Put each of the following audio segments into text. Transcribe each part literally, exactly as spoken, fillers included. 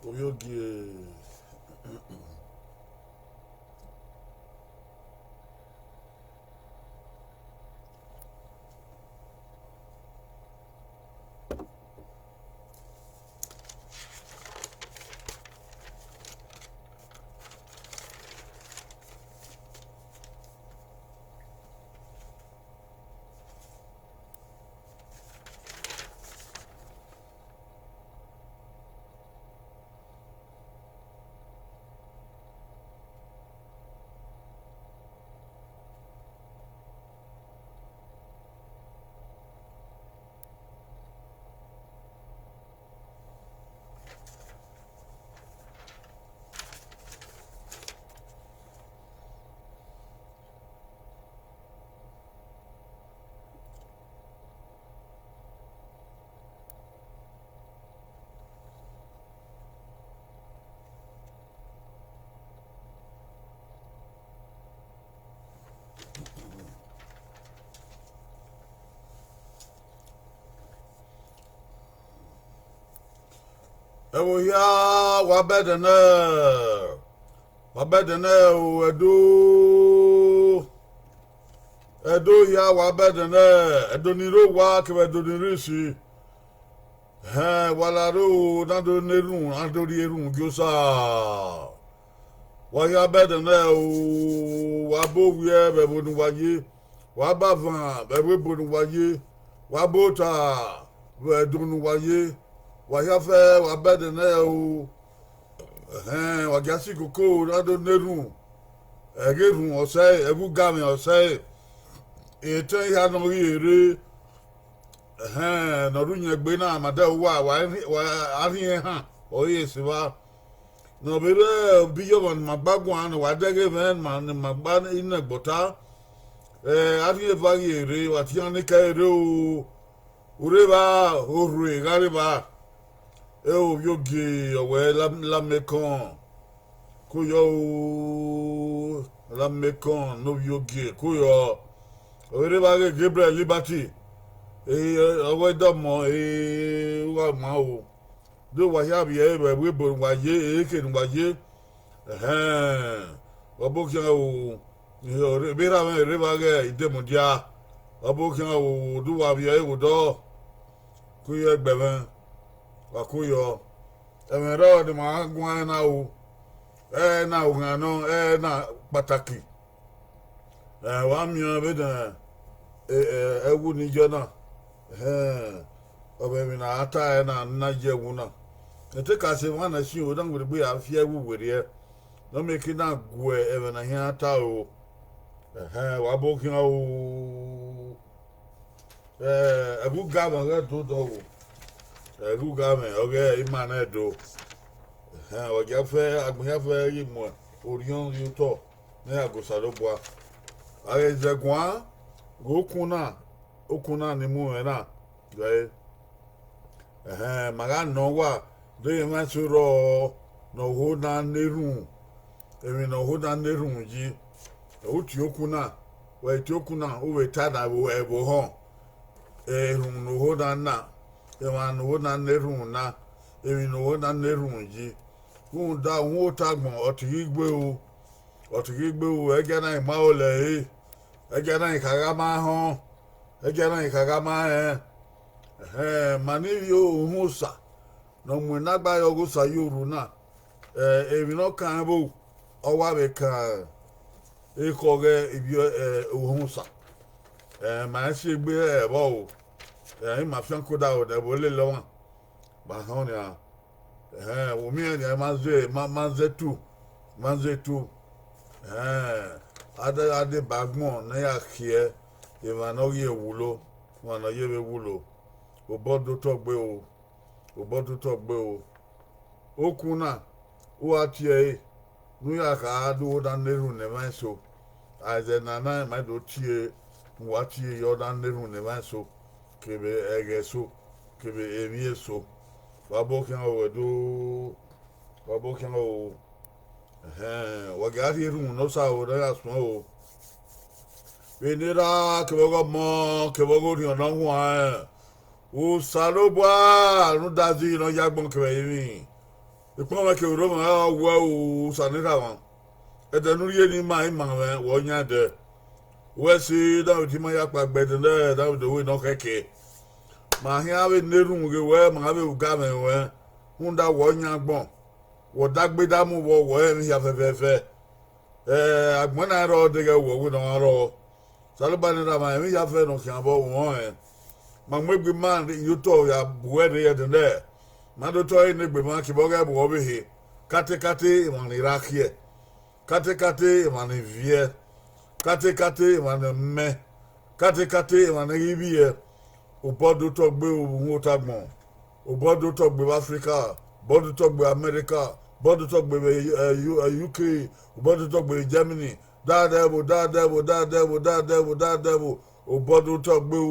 Ovbiogie. Ẹvbo hia, wa bẹdẹ nẹ, wa bẹdẹ nẹ o, Ẹdo, Ẹdo hia, wa bẹdẹ nẹ, Ẹdo ni rre owa kevbe Ẹdo ni rre isi. Hẹn, wa la rre o, na do na erhunmwu, na do rhie erhunmwu gie Osa. Wa hia bẹdẹ nẹ o, wa ba owiẹ vbe ẹvbo ne uwa ye, wa ba avan vbe ẹvbo ebo ne uwa ye, wa ba ota vbe Ẹdo ne uwa ye, wa hia fẹ, wa bẹdẹ nẹ o. Ẹhẹn, wa gia si koko na do na erhunmwu, ẹghẹ erhunmwu ọsẹe, ẹghẹ ugamwẹ ọsẹe, etẹn hia ne ọ ghi rre, ẹhẹn, ne ọ rre uyẹngbe na, ma dẹ uwa, wa, wa a rhiẹn ehan, ọ i sẹ evba. Ne ọ vbe rre obọ iyọmwa ne ima gba guan, ne wa dẹghe mwẹ, ne ima, ne ima gba inẹgbọta, ẹ, a rhiẹn eva ghi rre, wa tian ne ka rre o, urre evba, orhue gha rre evba. Ẹ, ovbiogie, ọ wẹ La-, Lamẹkọn, ko yọ o, Lamẹkọn ne ovbiogie, ko yọ. Ọ vbe rre evba ghe Gabriel Liberty, ẹ, ọ wẹ dọmọ, ẹ, uwa ma o. Do wa hia vbiẹ vbe ẹvbo ebo ne uwa ye, ekhẹ ne uwa ye. Ẹhẹn, ọ bọ khian o, vbe erha mwẹ rre evba ghe Idemudia, ọ bọ khian o, do wa vbiẹ vbe odọ, ko yọ ẹgbẹ mwẹ, wa ko yọ. Ẹmwẹ rrọọ ne ima guan ẹre na o, ẹre na oghan nọ, ẹre na kpataki. Ẹ, wa miẹn vbene, ẹ, ẹ, ẹwu ni yọ na, ẹhẹn, ọ vbe emwi ne a ta ẹre na, ne a ye ẹwu na. Ẹ te ka sẹ emwa na sin o, na werriegbe ya fi ẹwu werriẹ, ne ọ miẹn ke na gu ẹmwẹ ne a khian ta ro. Ẹhẹn, wa bọ khian o. Ẹ, ẹghẹ ugamwẹ ọghe Ẹdo dọgho. Ẹghẹ ugamwẹ ọghe ima ne Ẹdo. Ẹhẹn, ọ gia fẹ, agbọn hia fẹ ghi mu orhiọn ye otọ ne a gu Osanobua. A ghe zẹ guan, ghe okun na, okun na ni mu mwẹ na, ghe, ẹhẹn, ma gha nọ uwa, de emwa eso rrọọ ne ọ ho na na erhunmwu, emwi ne ọ ho na na erhunmwu yi. Ẹ, u tie okun na, wẹ tie okun na, u vbe ta na vbe ẹvbo họn, erhunmwu ne u ho na na, emwa ne u ho na na erhunmwu na, emwi ne u ho na na erhunmwu yi. Rhunmwuda uhunmwu ota agbọn ọ tighi gbe ru, ọ tighi gbe ru, ẹgia na i ma olẹ ẹre, ẹgia na i kha gha ma họn, ẹgia na i kha gha ma rẹn. Ẹhẹn, ma ni rhie uhunmwu Osa ne ọ mu enagba ye ọghe Osa ye orhu na, ẹ, emwi ne ọ kan ẹvbo, ọ wa vbe kan ekhọe ọghe ivbi, ẹ, uhunmwu Osa. Ẹ, ma rẹn si egbe ẹvbo o, ẹ, ima fian koda o, ne ẹvbo lele ọmwa, ma họn nian. Ẹhẹn, wo miẹn nian, ma zẹ, ma, ma zẹ tu, ma zẹ tu. Ẹhẹn, a de, a deba agbọn ne a ya khiẹ emwa ne ọ ghi wulo, emwa ne ọ ye vbe wulo. Obọ do tọ gbe o, obọ do tọ gbe o. Okun na, u gha tie ẹre, ne u ya kha do na na erhunmwu ne emwa eso. Aizẹ nana, ma do tie, ne uwa tie yọ na na erhunmwu ne emwa eso, kevbe ẹghẹ eso, kevbe emwi eso. Wa bọ khian o, Ẹdo, wa bọ khian o. Ẹhẹn, wa gia rhie erhunmwu ne Osa o, ne ọ ya suẹn o. Vbene erha kevbe ọghe ọmọ, kevbe ọghe orhiọn ne ọ huanrẹn, Osanobua rhunmwuda zẹ ne ọ ya agbọn kevbe ẹrinmwi. Ikpọnmwẹ kevbe orọmwẹ ọre ọ wuẹ ru, Osa ne Erha mwa. Ẹdẹ ne u rhie ne ima, ima mwẹ, wẹ ọ yan ẹdẹ. Wẹ si, David ma ya kpaegbe ẹdẹ nẹ, David owe ne ọ khẹke. Ma khian vbe na erhunmwu ghe wẹ, ma vbe ru ugamwẹ ruẹ, rhunmwuda wẹ ọ yan agbọn. Wẹ ọ dagbe da mu vbọ, wẹ ọre ẹmwẹ hia fẹfẹfẹ. Ẹ, agbọn na i rrọọ deghẹ wẹ wẹ ne ọ gha rrọọ. Osanobua ne Erha mwa, ẹmwẹ hia fẹ ne ọ khian vbọ, wẹ ọrẹn. Ma mu egbe ima ye otọ ya bu uẹ rre ẹdẹ nẹ. Ma do tọ ẹre ne egbe ima, kevbe ọghẹ bu ọvbehe. Katekate emwa ni ra khiẹ. Katekate emwa ni viẹ. Katekate emwa ne mẹ. Katekate emwa ne ghi vbiẹ. Obọ do tọ gbe vbe uhunmwu otagbọn. Obọ do tọ gbe vbe Africa. Obọ do tọ gbe America. Obọ do tọ gbe vbe, eh, U-, eh, U K. Obọ do tọ gbe vbe Germany. Dadẹvbo, dadẹvbo, dadẹvbo, dadẹvbo, dadẹvbo. Obọ do tọ gbe o.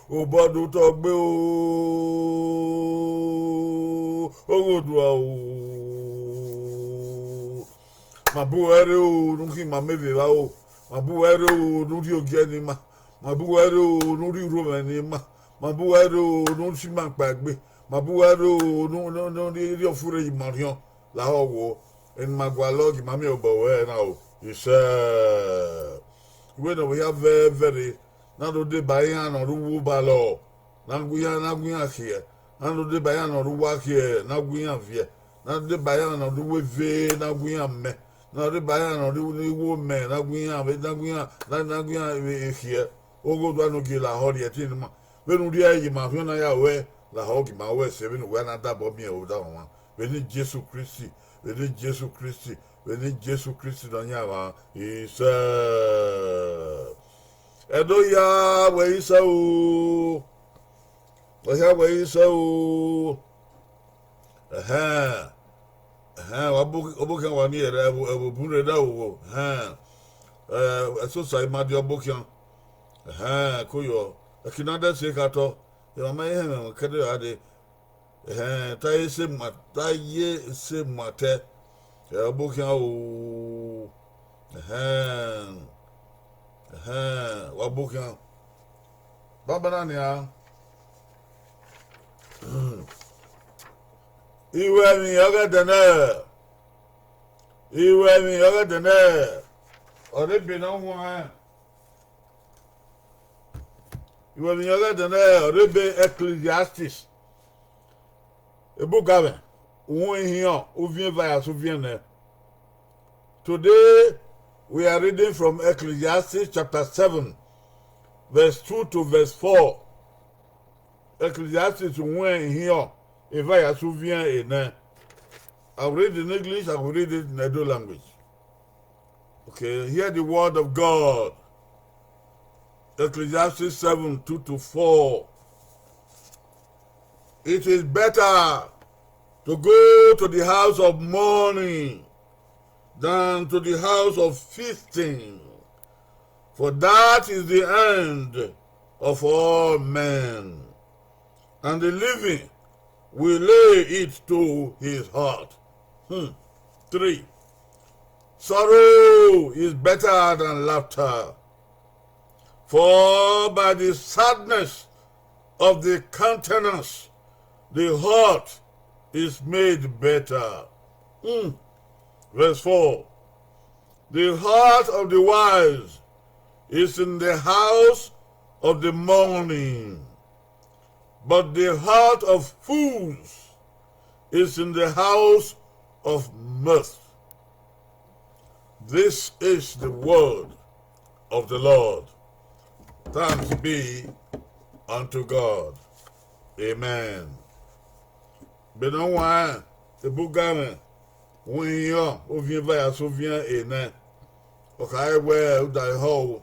Obọ do tọ gbe o. Oghodua o. Ma bu uẹ rre o, ne u khin ima mẹ vbe evba o. Ma bu uẹ rre o, ne u rhie ogiẹ ne ima. Ma bu uẹ rre o, ne u rhie urhomwẹ ne ima. Ma bu uẹ rre o, ne u si ima kpaegbe. Ma bu uẹ rre o, ne u, ne u, ne u rhie ọfurre ye ima orhiọn. Lahọ wo, eni ma gualọ gie ima miẹn obọ ruẹ na o. Isẹ. Wẹ ne ọ vbe ya vẹ vẹrhe, na do deba iran ne ọ rre uwu obalọ, na gu iran, na gu iran khiẹ, na do deba iran ne ọ rre uwu akhiẹ, na gu iran viẹ, na do deba iran ne ọ rre uwu eve, na gu iran mẹ, na do deba iran ne ọ rre uwu omẹ, na gu iran vbe, na gu iran, na, na gu iran vbe khiẹ. Oghodua ne u gie lahọ rhie ẹtin ne ima, vbene u rhie ẹre ye ima orhiọn na ya ruẹ, lahọ gie ima ruẹ sẹ vbene uwa na dabọ miẹn odaro mwa. Vbe eni Jesu Kristi, vbe eni Jesu Kristi, vbe eni Jesu Kristi ne ọ yan mwa, isẹ. Ẹdo ya wẹ isẹ o. Ọ ya wẹ isẹ o. Ẹhẹn. Ẹhẹn, wa bu, ọbokhian wa ni ẹre, ẹvbo, ẹvbo bun rre da wo. Ẹhẹn. Eh, ẹsosa ima die ọbokhian. Ẹhẹn, ko yọ. Ẹki na dẹ se kha tọ. Emwa ma hẹn mwẹ kẹdẹ ra dee. Ẹhẹn, ta ye se ma, ta ye se ma tẹ. Ẹ, ọbokhian o. Ẹhẹn. Ẹhẹn, wa ọbokhian. Banbanna nian. Iwẹ emwi ọghe ẹdẹ nẹ. Iwẹ emwi ọghe ẹdẹ nẹ. Ọre ebe ne ọ huanrẹn. Iwẹ emwi ọghe ẹdẹ nẹ, ọre ebe Ecclesiastes. Ebe ugamwẹ, uhunmwu ihiọn, uviẹn eva ya sẹ uviẹn nẹ. Today, we are reading from Ecclesiastes chapter seven, verse two to verse four. Ecclesiastes uhunmwu ihiọn, eva ya sẹ uviẹn enẹ. I will read in English, I will read it in Edo language. Okay, hear the word of God. Ecclesiastes seven, two to four. It is better to go to the house of mourning than to the house of feasting, for that is the end of all men, and the living will lay it to his heart. Hmm. Three. Sorrow is better than laughter, for by the sadness of the countenance the heart is made better. Hmm. Verse four. The heart of the wise is in the house of the mourning, but the heart of fools is in the house of mirth. This is the word of the Lord. Thanks be unto God. Amen. Ebe ne ọ huanrẹn, ebe ugamwẹ, uhunmwu ihiọn, uviẹn eva ya sẹ uviẹn enẹ. Ọ khare wẹẹ, uda ehọ o.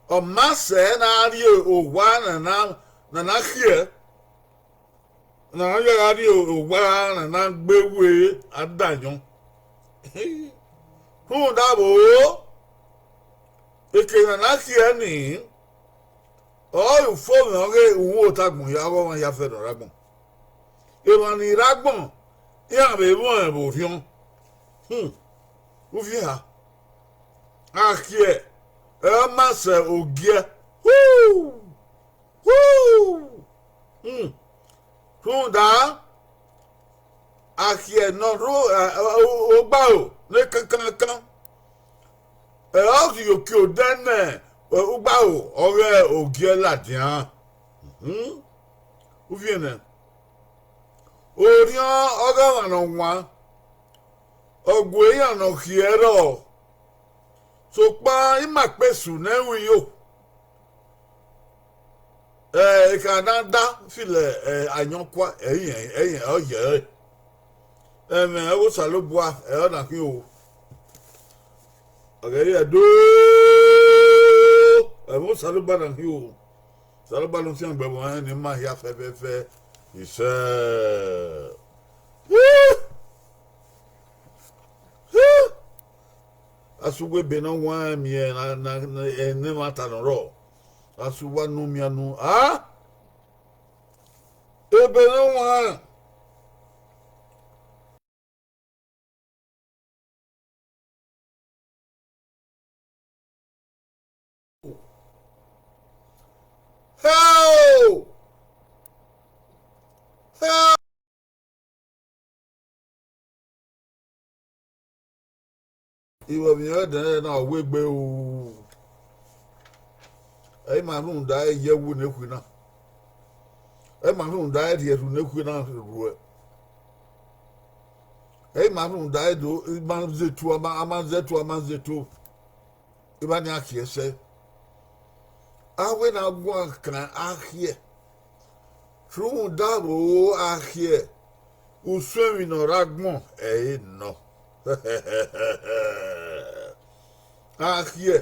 Ọ ma sẹ ne a rrie owa ne a na, ne a na khiẹ, ne a na ya gha rrie owa ne a na gbe we adayọn. Rhunmwuda vbo, eke ne a na khiẹ nii, ọre ufomwẹ ọghe uhunmwu otagbọn hia, ọghe ọmwa hia fẹẹ nọ rre agbọn. Emwa ni rre agbọn, iran vbe mwẹ vbe orhiọn. Hmm. Uvie eha. A khiẹ, ẹ ma sẹ ogiẹ. Hu! Hu! Hmm. Rhunmwuda, akhiẹ ne ọ rho, eh, ugbaro ne kankankan, ẹ ọ ghi oke odẹ ne, eh, ugbaro ọghe ogiẹ ladian. Hmm. Uvie nẹ, orhiọn ọghe ọmwa ne ọ wan, ọ gu iran ne ọ khiẹ rrọọ, sokpan ima kpe esu ne ẹ ru iyo. Eh, ekha na da filo, eh, ayọn kua, ẹi rẹn, ẹi rẹn, ọ yẹ ẹre. Ẹmwẹ ọghe Osanobua, ẹ ọ na khin o. Ọ ghẹ rrie do, ẹmwẹ Osanobua na khin o. Osanobua ne ọ fiangbe ẹmwẹ ọnrẹn ne ima hia fẹfẹfẹ, isẹ. Asughu ebe ne ọ wan miẹn na, na, na, ẹ, ne ẹmwata ne ọ rrọọ. Asughu anu miannu, a? Ebe ne ọ wan. Hell! Hell! Ivbọmwian ẹdẹnẹrẹ na wegbe ru. Ẹ i ma rhunmwuda ẹre ye ẹwu ne khui na. Ẹ i ma rhunmwuda ẹre rhie erhu ne khui na ruẹ. Ẹ i ma rhunmwuda ẹre do, I ma zẹ eto, a ma, a ma zẹ eto, a ma zẹ eto. Evba ne a khiẹ sẹ, a wẹ ne a guan kan akhiẹ. Rhunmwuda vbe akhiẹ, usun emwi ne ọ rre agbọn ẹre nọ. Akhiẹ,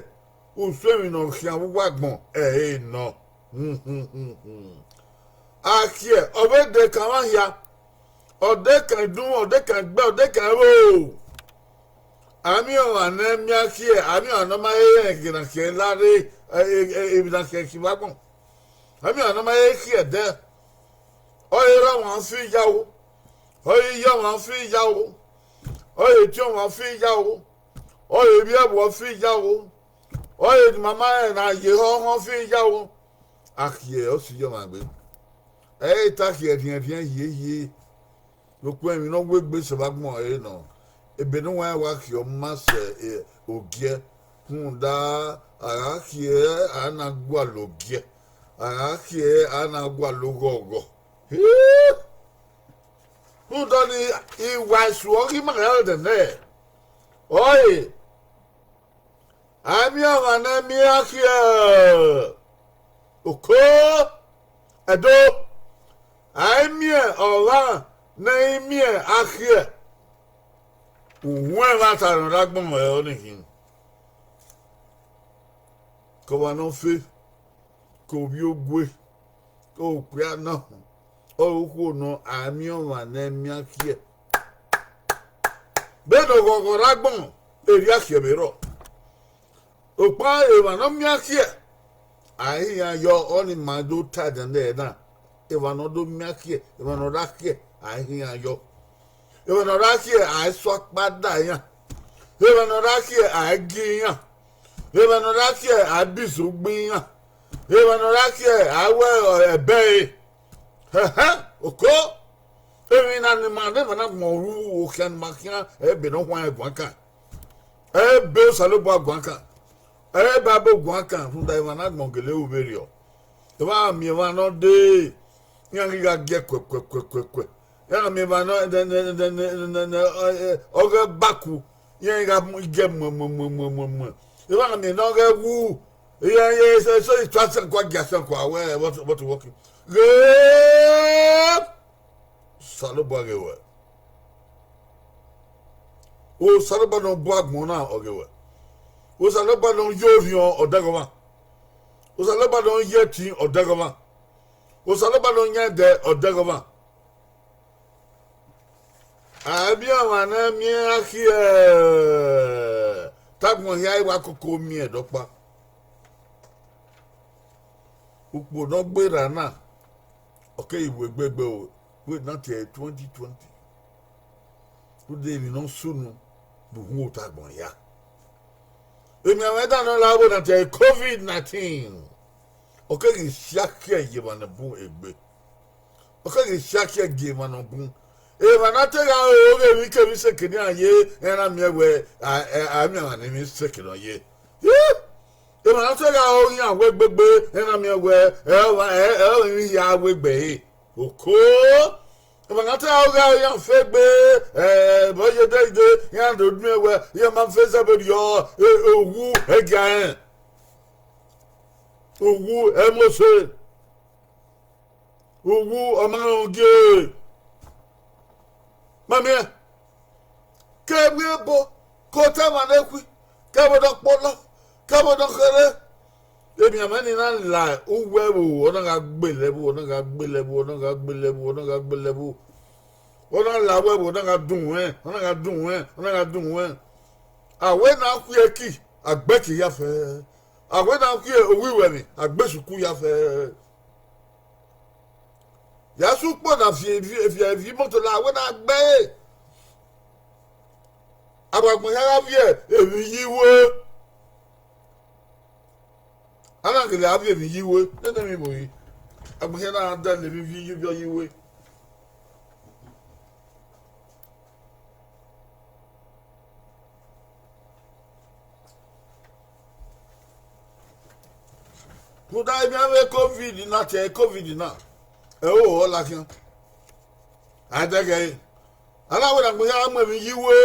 usun emwi ne ọ khian vbe uwu agbọn ẹre nọ. Akhiẹ, ọ vbe de kan mwa hia, ọ de kan idunmwu, ọ de kan igbe, ọ de kan ẹvbo. A miẹn ọmwa ne ẹ miẹn akhiẹ, a miẹn ọmwa ne ọ ma he rẹn ghe ne akhiẹ la rre, emwi ne akhiẹ khin vbe agbọn. A miẹn ọmwa ne ọ ma he khiẹ ẹdẹ. Ọ re erha ọmwa fi iyaro, ọ re iye ọmwa fi iyaro, ọ re etiọnmwa fi iyaro, ọ re evbiẹvbo fi iyaro, ọ re ne imama rẹn ne a ye ehọ họn fi iyaro. Akhiẹ ọ si iye ọmwa gbe. Ẹ i ta khiẹ rhiẹnrhiẹn hiehie. Rhunmwuda emwi ne ọ wegbe sẹ vbe agbọn ẹre nọ. Ebe ne uwa wa khiẹ ọ ma sẹ, eh, ogiẹ, rhunmwuda a gha khiẹ a na gualọ ogiẹ, a gha khiẹ a na gualọ oghọghọ. Hii! Rhunmwuda ọnii, I wa esu ọghe ima gha rre nẹ, ọre a i miẹn ọmwa ne ẹ miẹn akhiẹ. Oko, Ẹdo, a i miẹn ọmwa ne ẹ i miẹn akhiẹ. Uhunmwu ẹmwata ne ọ rre agbọn ẹre ọnii khin. Ke ọmwa ne ọ fe, ke ovbi ogue, ke okpia nọ, ọre okhuo nọ, a i miẹn ọmwa ne ẹ miẹn akhiẹ. Vbene oghọghọ rre agbọn, erriọ akhiẹ vbe rrọọ. Sokpan emwa ne ọ miẹn akhiẹ, a i hia iran yọ, ọnii ma do ta ẹdẹnẹrẹ na. Emwa ne ọ do miẹn akhiẹ, emwa ne ọ rre akhiẹ, a i hia iran yọ. Emwa ne ọ rre akhiẹ, a i sọ akpa da iran. Emwa ne ọ rre akhiẹ, a i gie iran. Emwa ne ọ rre akhiẹ, a i bizo gbe iran. Emwa ne ọ rre akhiẹ, a i wẹ ẹbẹre. Hẹhẹ, oko. Emwi na ne ima ne emwa na gbọn ru okhian ne ima khian, ebe ne ọ huanrẹn guan kan. Ebe Osanobua guan kan. Ebe abo guan kan, rhunmwuda emwa na gbọn gele ru vberriọ. Emwa miẹn emwa ne ọ dee, iran ghi gha giẹ kuẹkuẹkuẹkuẹkuẹ. Iran miẹn emwa ne ọ, ne, ne, ne, ne, ne, ne, ọ, eh, ọghe baku, iran ghi gha mu, giẹ muẹmuẹmuẹmuẹmuẹ. Emwa miẹn ne ọ ghẹ wu, iran ye eso, eso i tu asian kua, giẹ asian kua, wẹ, what, what, what? Ghe! Osanobua ghe wẹ. Osanobua ne ọ bu agbọn na, ọ ghe wẹ. Osanobua ne ọ ye orhiọn, ọ dẹghẹ ọmwa. Osanobua ne ọ ye ẹtin, ọ dẹghẹ ọmwa. Osanobua ne ọ yan ẹdẹ, ọ dẹghẹ ọmwa. A i miẹn ọmwa ne ẹ miẹn akhiẹ. Te agbọn hia i wa koko miẹn dọkpa. Ukpo ne ọ gberra na, ọ keghi wu egbe gbe o, wẹ na tie twenty twenty. Rhunmwuda emwi ne ọ sunu vbe uhunmwu otagbọn hia. Emianmwẹ dan ne ọ la vbe na tie covid nineteen, ọ keghi si akhiẹ ye emwa ne bun egbe. Ọ keghi shakhia gie emwa ne ọ bun. Emwa na te gha ro ghe emwikemwi seke ne iran ye, iran na miẹn wẹẹ a, a, a miẹn ọmwa ne emwi seke ne ọ ye. Ye! Emwa na te gha ro iran wẹ gbegbe, iran na miẹn wẹẹ ẹ, ẹ, ẹ, emwi hia wẹ gbe ẹre. Oko! Emwa na te gha ro iran fe gbe, ẹ, vbe ọ ye dẹdẹ, iran do miẹn wẹẹ iran ma fe zẹvbe rriọ, e, owu ẹgia rẹn. Owu ẹmose. Owu ọ ma rẹn ogie. Ma miẹn. Ke vbe ebo, ke otọ emwa ne khui, ke vbe odọ kpọlọ, ke vbe odọ kherhe. Emianmwẹ ni na la uwu ẹvbo, ọ na gha gbele ẹvbo, ọ na gha gbele ẹvbo, ọ na gha gbele ẹvbo, ọ na gha gbele ẹvbo. Ọ na la uwu ẹvbo, ọ na gha dun wẹn, ọ na gha dun wẹn, ọ na gha dun wẹn. A wẹ na khui ẹki, a gbe ẹki ya fẹ. A wẹ na khui owiwẹmwi, a gbe esuku ya fẹ. Ya sẹ ukpo na fi, fi, fi, fi imoto la, a wẹ na gbe ẹre. A wa gbẹn hia gha viẹ emwi ye iwe. A na gele a viẹ emwi ye iwe, nene emwi vbo re? A gbẹn hia na da emwi ye, ye, ye iwe. Rhunmwuda emwi avbe covid na, tie covid na, ẹho ọ lakhian. A dẹghe ẹre, a na wẹ ne agbọn hia gha mu emwi ye iwe.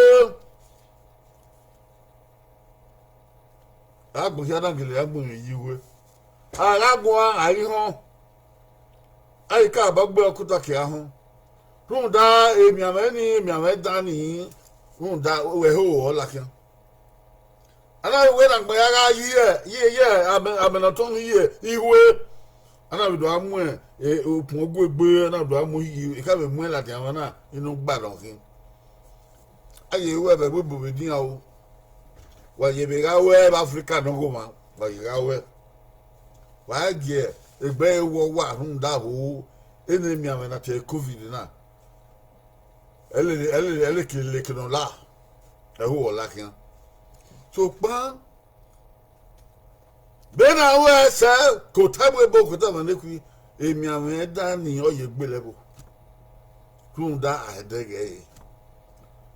Agbọn hia na gele gha mu emwi ye iwe. A gha guan, a i họn. A i ka ba gbe ọkuta ke a họn. Rhunmwuda emianmwẹ ni, emianmwẹ dan ni, rhunmwuda ẹho ọ lakhian. A na wẹ ne agbọn hia gha ye, ye, ye, amẹ, amẹ ne ọ tọn ni ye iwe. A na vbe do a mu, e, ukpọn ogu egbe, a na do a mu yi, e ka vbe mu ladian mwa na, inu gba nọ khin. A ye ruẹ vbe ẹvbo ebo vbe edian o. Wa ye vbe gha ruẹ vbe Africa ne ọghomwa, wa ye gha ruẹ. Wa gie egbe ẹre wọ wa rhunmwuda vbo, ene emianmwẹ na tie covid na. Ẹ lele, ẹ lele, ẹ leke leke ne ọ la, ẹho ọ lakhian. Sokpan, vbene a ruẹ sẹ, ke otọ ẹvbo ebo, ke otọ emwa ne khui, emianmwẹ dan ni ọ ye gbele ẹvbo. Rhunmwuda a i dẹghe ẹre.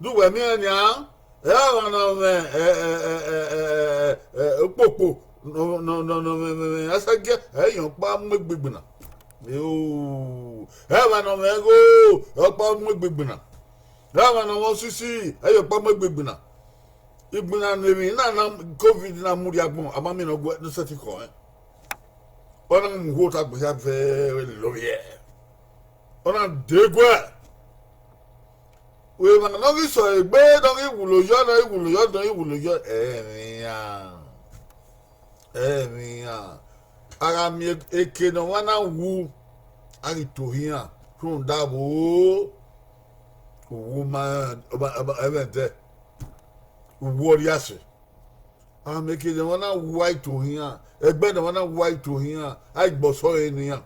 De uwẹ miẹn nian, ẹ, ọmwa ne ọ mwẹ, ẹ, ẹ, okpokpo, nọ, nọ, nọ, nọ, mwẹ, mwẹ, mwẹ, asagiẹ, ẹ i ye ọkpa mu egbe igbinna. Eo, ẹ, ọmwa ne ọ mwẹ igho, ọkpa mu egbe igbinna. Ẹ, ọmwa ne ọ mwẹ osisi, ẹ i ye ọkpa mu egbe igbinna. Igbinna ne emwi na, na covid na mu rhie agbọn, a ma miẹn ne ọ guẹ ne sẹtin khọ rẹn. Ọ na mu uhu ota agbọn hia vẹ lele ovbi ẹre. Ọ na dee guẹ. Emwa ne ọ ghi sẹ egbe ne ọ ghi wulo yọ, ne ọ ghi wulo yọ, ne ọ ghi wulo yọ, ẹ i mwẹ iran. Ẹ i mwẹ iran. A gha miẹn eke ne ọmwa na wu, a ghi tohan iran, rhunmwuda vbo, uwu ma, ọba, ọba, ẹmwẹ ẹdẹ, uwu ọ rhie asẹ. A miẹn eke ne ọmwa na wu, a i tohan iran, ẹgbẹ ne ọmwa na wu, a i tohan iran, a i gbe ọsọ ẹre ne iran.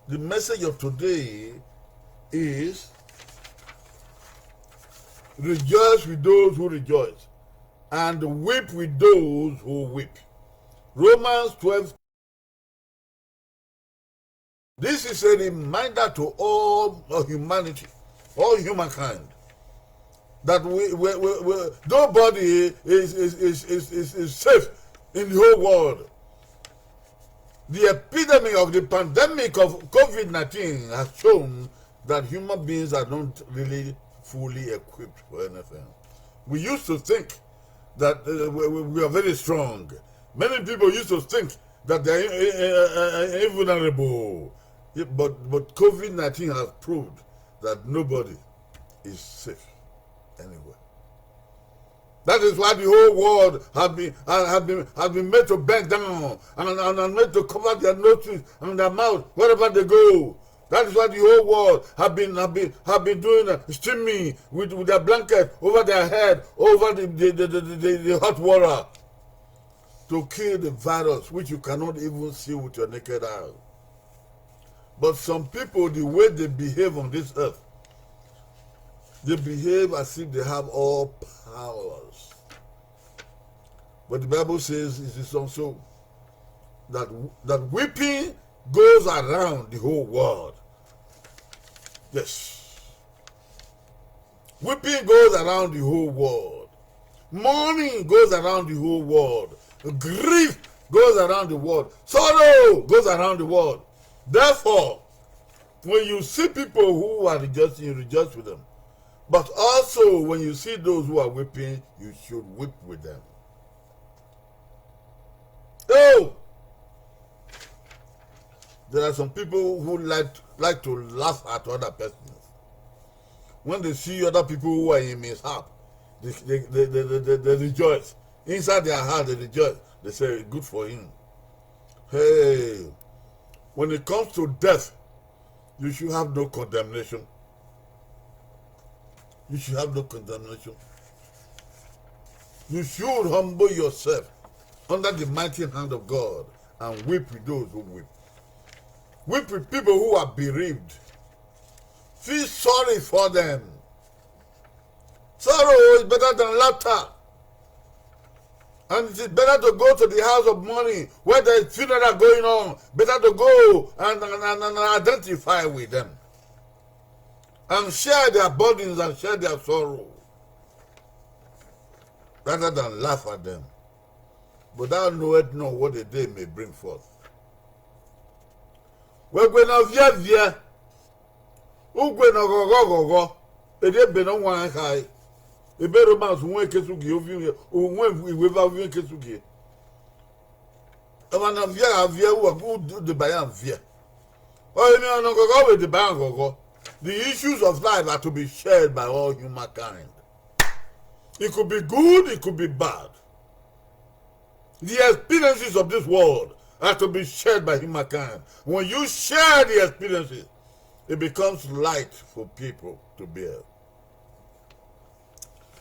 The message of today is, rejoice with those who rejoice, and weep with those who weep. Romans twelve. This is a reminder to all of humanity, all humankind, that we, we, we, we, nobody is, is, is, is, is, is safe in the whole world. The epidemic of the pandemic of covid nineteen has shown that human beings are not really fully equipped for anything. We used to think that, uh, we, we, we are very strong. Many people used to think that they are, uh, uh, uh, invulnerable. Yeah, but, but covid nineteen has proved that nobody is safe anywhere. That is why the whole world have been, uh, have been, have been made to bend down and, and, and made to cover their noses and their mouth wherever they go. That is why the whole world have been, have been, have been doing, uh, steaming with, with their blanket over their head, over the, the, the, the, the, the hot water, to kill the virus, which you cannot even see with your naked eye. But some people, the way they behave on this earth, they behave as if they have all powers. But the Bible says it is also that, that weeping goes around the whole world. Yes. Weeping goes around the whole world. Mourning goes around the whole world. Grief goes around the world. Sorrow goes around the world. Therefore, when you see people who are rejoicing, you rejoice with them. But also, when you see those who are weeping, you should weep with them. Oh! There are some people who like, like to laugh at other persons. When they see other people who are in mishap, they, they, they, they, they, they, they rejoice. Inside their heart, they rejoice. They say, "Good for him." Hey, when it comes to death, you should have no condemnation. You should have no condemnation. You should humble yourself under the mighty hand of God and weep with those who weep. Weep with people who are bereaved. Feel sorry for them. Sorrow is better than laughter. And it is better to go to the house of mourning where there is funeral going on. Better to go and, and, and, and identify with them. And share their burdens and share their sorrow. Rather than laugh at them. But thou knowest not what the day may bring forth. Wẹ gue ne ọ viẹ viẹ, u gue ne ọ ghọghọ ghọghọ, erriọ ebe ne ọ wanrẹn khare. Ebe Romans uhunmwu ekesugie ovbi uhunmwu, uhunmwu iweva ovbi uhunmwu ekesugie. Ọmwa ne ọ viẹ gha viẹ, u deba iran viẹ. Ọ emwi ne ọ ghọghọ vbe deba iran ghọghọ. The issues of life are to be shared by all humankind. It could be good, it could be bad. The experiences of this world are to be shared by humankind. When you share the experiences, it becomes light for people to bear.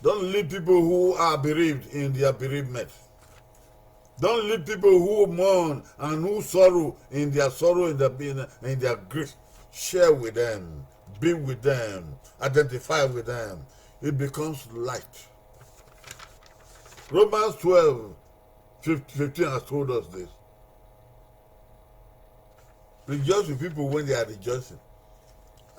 Don't leave people who are bereaved in their bereavement. Don't leave people who mourn and who sorrow in their sorrow, in their, in, in their grief. Share with them, be with them, identify with them. It becomes light. Romans twelve, fifteen has told us this. Rejoice with people when they are rejoicing,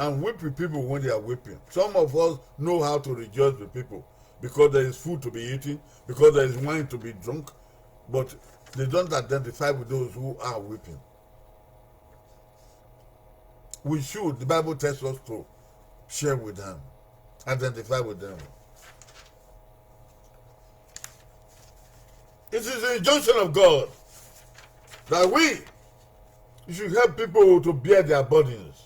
and weep with people when they are weeping. Some of us know how to rejoice with people because there is food to be eaten, because there is wine to be drunk, but they don't identify with those who are weeping. We should, the Bible tells us to share with them, identify with them. It is the injunction of God that we should help people to bear their burdens,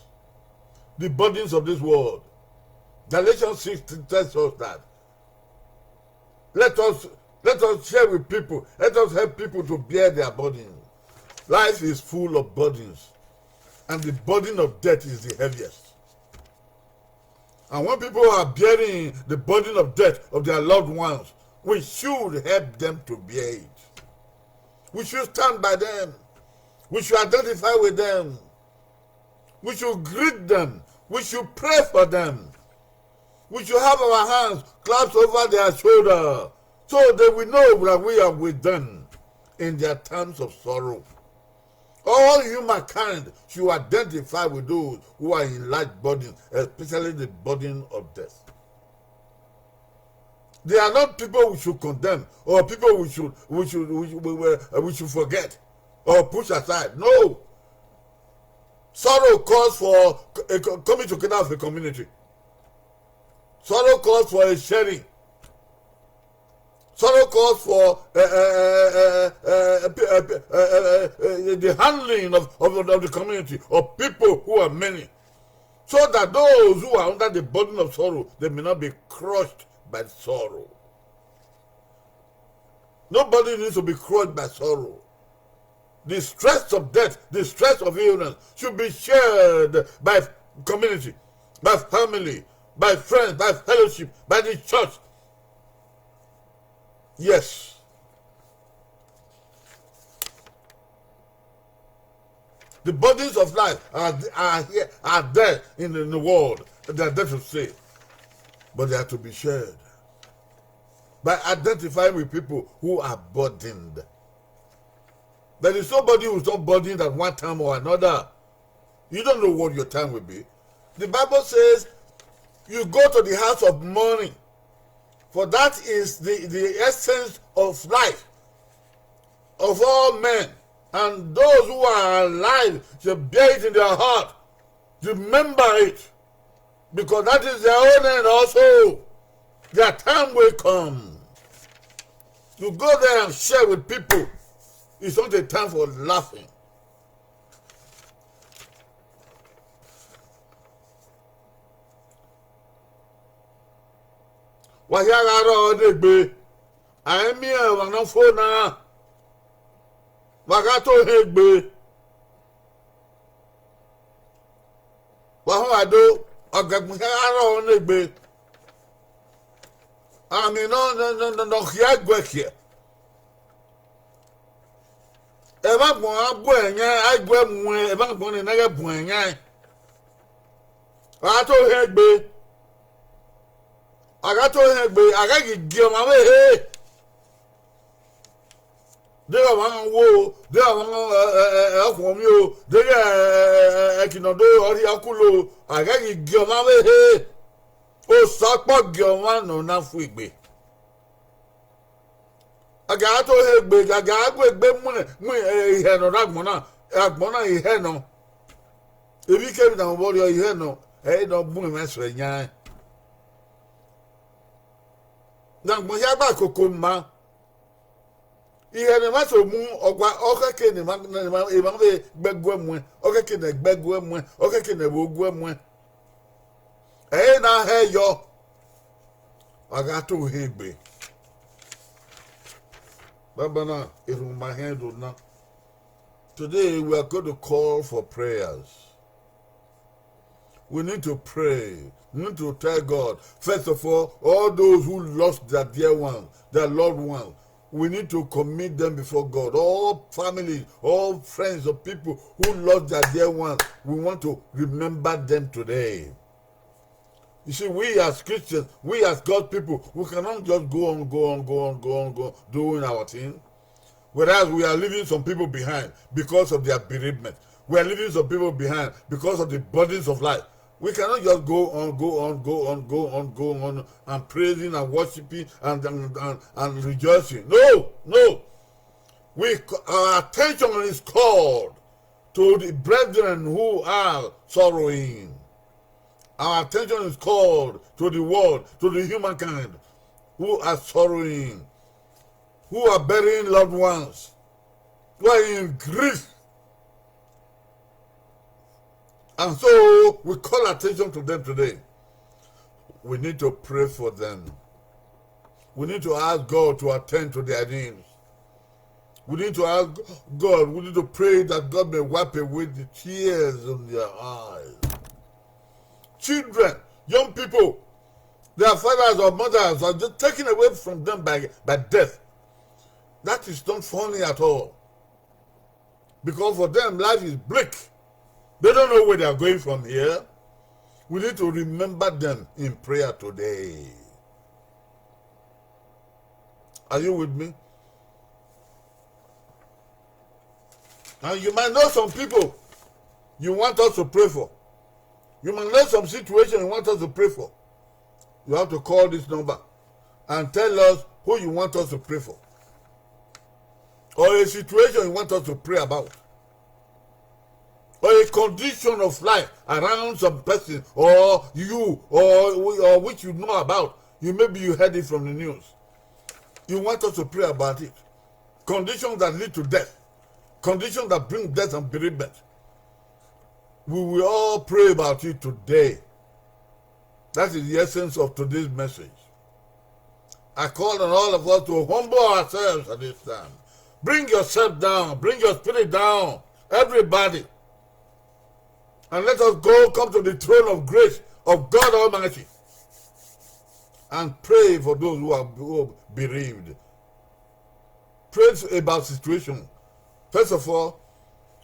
the burdens of this world. Galatians six tells us that. Let us, let us share with people. Let us help people to bear their burdens. Life is full of burdens, and the burden of death is the heaviest. And when people are bearing the burden of death of their loved ones, we should help them to bear it. We should stand by them. We should identify with them. We should greet them. We should pray for them. We should have our hands clasped over their shoulder so they will know that we are with them in their times of sorrow. All humankind should identify with those who are in large burden, especially the burden of death. They are not people we should condemn or people we should, we should, we, we, we, we should forget or push aside. No. Sorrow calls for a co-, coming together of a community. Sorrow calls for a sharing. Sorrow calls for, uh, uh, uh, uh, uh, uh, uh, uh, uh, uh, the handling of, of, of the community, of people who are many, so that those who are under the burden of sorrow, they may not be crushed by sorrow. Nobody needs to be crushed by sorrow. The stress of death, the stress of illness should be shared by community, by family, by friends, by fellowship, by the church. Yes. The burdens of life are, are here, are there in, in the world. They are there to stay. But they are to be shared by identifying with people who are burdened. There is somebody who's not burdened at one time or another. You don't know what your time will be. The Bible says, "You go to the house of mourning, for that is the, the essence of life of all men. And those who are alive shall bear it in their heart. Remember it, because that is their own end also. Their time will come." You go there and share with people. It's not a time for laughing. Wa hia gha rrọọ ne egbe, a i miẹn ọmwa ne ọ fo na, wa gha to hẹn egbe. Wa họn ado, ọgẹgbọn hia gha rrọọ ne egbe. Ami nọ, nọ, nọ, nọ, nọ khian guẹ khiẹ. Ẹmwẹ agbọn a bu ẹyan, a i bu ẹmwẹ, ẹmwẹ agbọn ni na ghẹ bu ẹyan. A gha to hẹn egbe. A gha to hẹn egbe, a ghẹ ghi gie ọmwa vbe ehe. Deghẹ ọmwa ghan wo, deghẹ ọmwa ghan, ẹ, ẹ, ẹ, ọkhuọnmwi o, deghẹ, ẹ, ẹ, ẹ, ẹki ne ọ do, ọ rhie ọkulo, a ghẹ ghi gie ọmwa vbe ehe. Osa ọkpọ gie ọmwa ne ọ na fu egbe. A gha to hẹn egbe, a gha gu egbe mu, mu, ẹ, ihẹ nọ rre agbọn na, agbọn na ihẹ nọ. Emwi kemwi ne a vbe rriọ ihẹ nọ, ẹ i nọ bun mwẹ suẹ yan. Ne agbọn hia gba koko ma. Ihẹ ne emwa so mu, ọgua, ọ khẹke ne emwa, ne emwa, emwa vbe gbe ẹguẹ muẹn, ọ khẹke ne ẹgbẹ guẹ muẹn, ọ khẹke ne ẹvbo guẹ muẹn. Ẹ i na hẹ yọ, a gha to hẹn egbe. Banbanna, erhunmwu ma hẹn do na. Today, we are going to call for prayers. We need to pray. We need to tell God, first of all, all those who lost their dear ones, their loved ones, we need to commit them before God. All families, all friends of people who lost their dear ones, we want to remember them today. You see, we as Christians, we as God's people, we cannot just go on, go on, go on, go on, go on, doing our thing. Whereas we are leaving some people behind because of their bereavement. We are leaving some people behind because of the burdens of life. We cannot just go on, go on, go on, go on, go on, and praising and worshiping and, and, and, and rejoicing. No, no. We, our attention is called to the brethren who are sorrowing. Our attention is called to the world, to the humankind who are sorrowing, who are burying loved ones, who are in grief. And so we call attention to them today. We need to pray for them. We need to ask God to attend to their needs. We need to ask God, we need to pray that God may wipe away the tears on their eyes. Children, young people, their fathers or mothers are just taken away from them by, by death. That is not funny at all. Because for them, life is bleak. They don't know where they are going from here. We need to remember them in prayer today. Are you with me? And you might know some people you want us to pray for. You might know some situation you want us to pray for. You have to call this number and tell us who you want us to pray for. Or a situation you want us to pray about. Or a condition of life around some person, or you, or, or which you know about. You, maybe you heard it from the news. You want us to pray about it. Conditions that lead to death. Conditions that bring death and bereavement. We will all pray about it today. That is the essence of today's message. I call on all of us to humble ourselves at this time. Bring yourself down. Bring your spirit down. Everybody. And let us go come to the throne of grace of God Almighty and pray for those who are, who are bereaved. Pray about situation. First of all,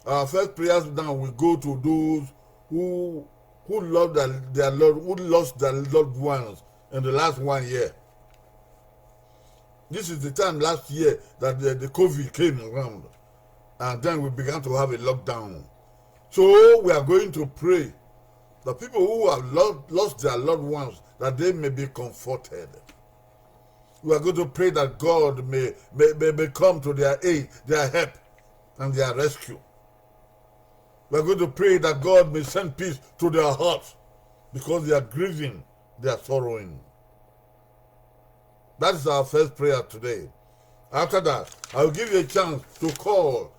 our first prayers now will go to those who, who love their, their Lord, who lost their loved ones in the last one year. This is the time last year that the, the covid came around. And then we began to have a lockdown. So we are going to pray that people who have lo-, lost their loved ones, that they may be comforted. We are going to pray that God may, may, may, may come to their aid, their help, and their rescue. We are going to pray that God may send peace to their hearts because they are grieving, they are sorrowing. That is our first prayer today. After that, I will give you a chance to call.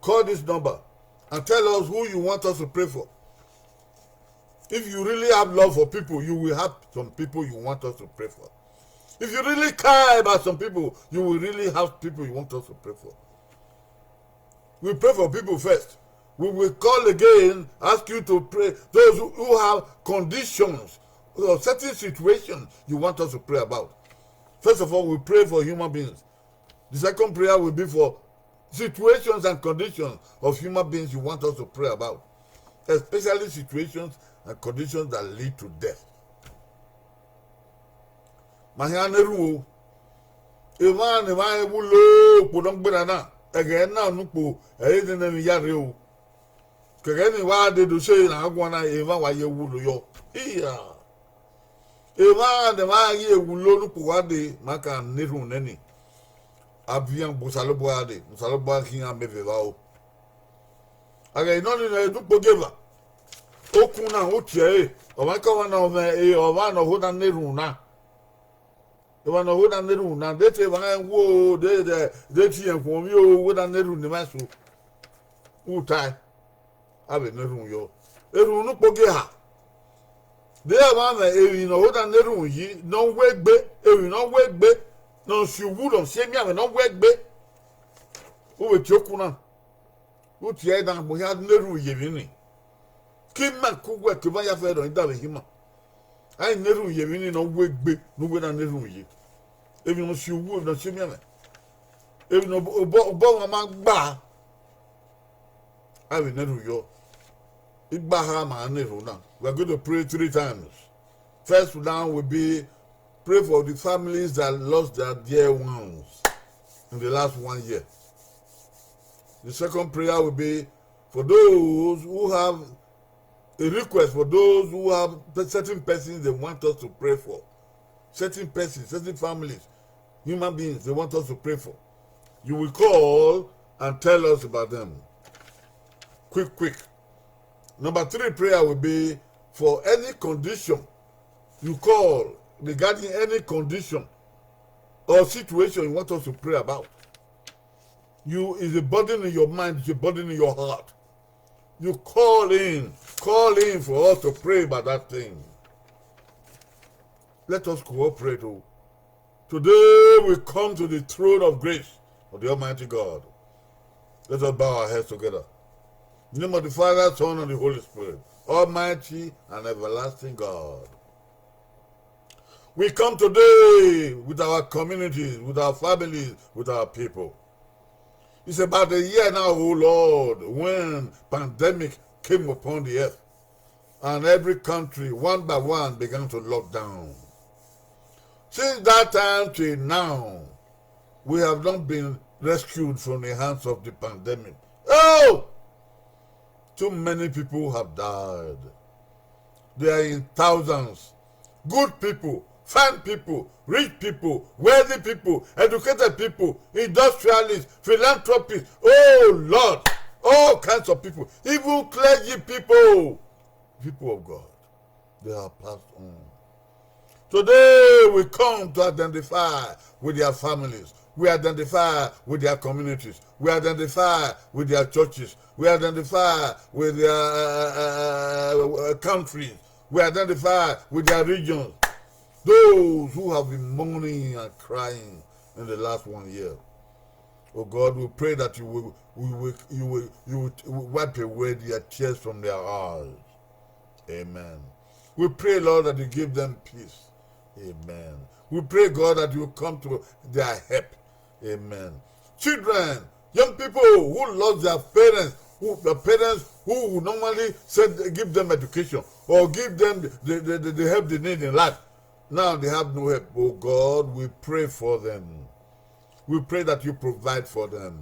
Call this number and tell us who you want us to pray for. If you really have love for people, you will have some people you want us to pray for. If you really care about some people, you will really have people you want us to pray for. We pray for people first. We will call again, ask you to pray. Those who, who have conditions or certain situations you want us to pray about. First of all, we pray for human beings. The second prayer will be for situations and conditions of human beings you want us to pray about, especially situations and conditions that lead to death. Ma hia ne erhunmwu o. Emwa ne emwa wu lo okpo ne ọ gberra na, ẹghẹ na ne ukpo ẹre nene emwi ya rre o. Kẹghẹ ne I wa dee do sẹ na guan na, emwa wa ye wu lo yọ. Iya. Emwa ne emwa ye wu lo ne ukpo wa dee, ma ka ne erhunmwu nẹ ni. Avian gbe Osanobua dee, Osanobua khian mẹ vbe evba o. A ghẹ nọ ni ne ukpo gie eva. Okun na, u tie ẹre, ọmwaikọmwa na, ọ mwẹ ọmwa ne ọ ho na ne erhunmwu na. Emwa ne ọ ho na ne erhunmwu na, de te emwa rẹn wo, de, de, de te irẹn khuọnmwi o, wẹ na ne erhunmwu ne emwa eso. U tae, a vbe ne erhunmwu yọ. Erhunmwu ne ukpo gie eha. De ọmwa mwẹ emwi ne ọ ho na ne erhunmwu yi, ne ọ wegbe, emwi ne ọ wegbe, ne ọ si uwu, ne ọ si emianmwẹ ne ọ wegbe. U vbe tie okun na. U tie ẹre na, mu hia ne erhunmwu ye emwi ni. Ke ima ke uwẹ ke emwa ya fẹ nọ, I da vbe hin ima. A i ne erhunmwu ye emwi ni ne ọ wegbe, ne uwẹ na ne erhunmwu ye. Emwi ne ọ si uwu, emwi ne ọ si emianmwẹ. Emwi ne obọ, obọ, obọ ọmwa ma gba. A vbe ne erhunmwu yọ. Igbaha ma ne erhunmwu na. We are going to pray three times. First round will be pray for the families that lost their dear ones in the last one year. The second prayer will be for those who have a request, for those who have pe-, certain persons they want us to pray for. Certain persons, certain families, human beings they want us to pray for. You will call and tell us about them. Quick, quick. Number three prayer will be for any condition you call regarding any condition or situation you want us to pray about. You is a burden in your mind, it's a burden in your heart. You call in, call in for us to pray about that thing. Let us cooperate. Oh. Today we come to the throne of grace of the Almighty God. Let us bow our heads together. In the name of the Father, Son, and the Holy Spirit, Almighty and everlasting God. We come today with our communities, with our families, with our people. It's about a year now, oh Lord, when pandemic came upon the earth, and every country, one by one, began to lock down. Since that time till now, we have not been rescued from the hands of the pandemic. Oh! Too many people have died. They are in thousands. Good people, fine people, rich people, wealthy people, educated people, industrialists, philanthropists. Oh Lord, all kinds of people, even clergy people, people of God, they have passed on. Today we come to identify with their families. We identify with their communities. We identify with their churches. We identify with their, uh, uh, uh, uh, countries. We identify with their regions. Those who have been mourning and crying in the last one year. Oh God, we pray that you will, we will, you will, you will wipe away their tears from their eyes. Amen. We pray, Lord, that you give them peace. Amen. We pray, God, that you come to their help. Amen. Children, young people who lost their parents, who, the parents who would normally send, give them education or give them the, the, the, the help they need in life, now they have no help. Oh God, we pray for them. We pray that you provide for them.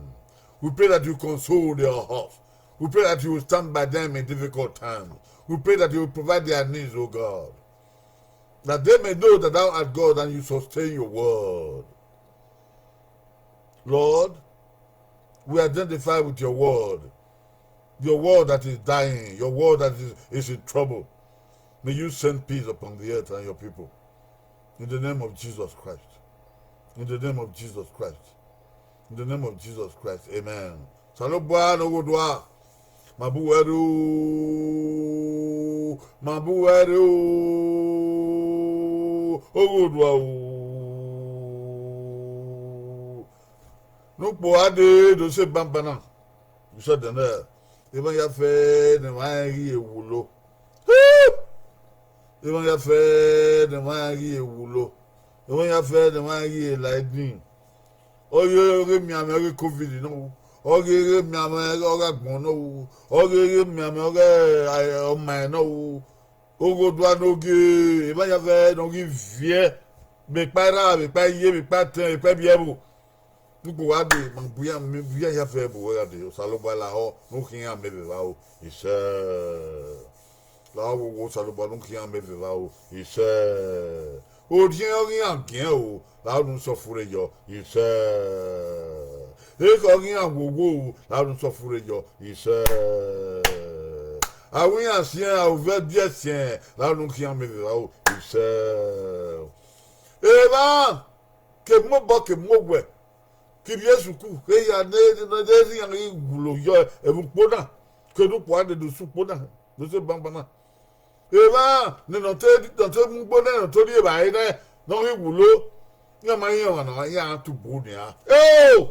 We pray that you console their hearts. We pray that you will stand by them in difficult times. We pray that you will provide their needs, O God. That they may know that thou art God and you sustain your word. Lord, we identify with your word. Your word that is dying, your word that is, is in trouble. May you send peace upon the earth and your people. In the name of Jesus Christ. In the name of Jesus Christ. In the name of Jesus Christ. Amen. Osanobua ne Oghodua, ma bu wẹ rre o, ma bu wẹ rre o, Oghodua o. Ne ukpo gha dee do sẹ banbanna, u sẹ dẹn nẹ, emwa ya fẹ ne emwa rẹn ghi wulo. Emwa ya fẹ ne emwa rẹn ghi wulo. Emwa ya fẹ ne emwa rẹn ghi la idin. Ọ ghi ọghe mianmwẹ ọghe covid nọ wu, ọ ghi ọghe mianmwẹ ọghe agbọn nọ wu, ọ ghi ọghe mianmwẹ ọghe ọmaẹn nọ wu. Oghodua ne ogie, emwa ya fẹ ne ọ ghi viẹ, vbe ekpa erha, vbe ekpa iye, vbe ekpa atẹn, vbe ekpa ibiẹvbo. Ne ukpo gha dee, ma bu iran, ma bu iran ya fẹ bu wẹ gha dee, Osanobua lahọ ne u khian mẹ vbe evbare o, isẹ. Lahọ wowo, Osanobua ne u khian mẹ vbe evbare o, isẹ. Orhiẹn ọghe iran giẹn o, lahọ ne u sẹ ọfure yọ, isẹ. Ekhọe ọghe iran wowo o, lahọ ne u sẹ ọfure yọ, isẹ. Avbe iran siẹn, avbe uvẹ biẹ siẹn, lahọ ne u khian mẹ vbe evbare o, isẹ. Emwa, ke mu obọ ke mu owẹ, ke ivbi esuku, ke hia ne, ne, ne iran ghi wulo yọ ẹvbo ukpo na, ke ne ukpo gha dee do sẹ ukpo na, do sẹ banbanna. Emwa ne nọ te, nọ te mu ugbo nẹ, nọ te rri evbare nẹ, ne ọ ghi wulo, iran ma rẹn ọmwa ne ọ iran tubu nian. Eo!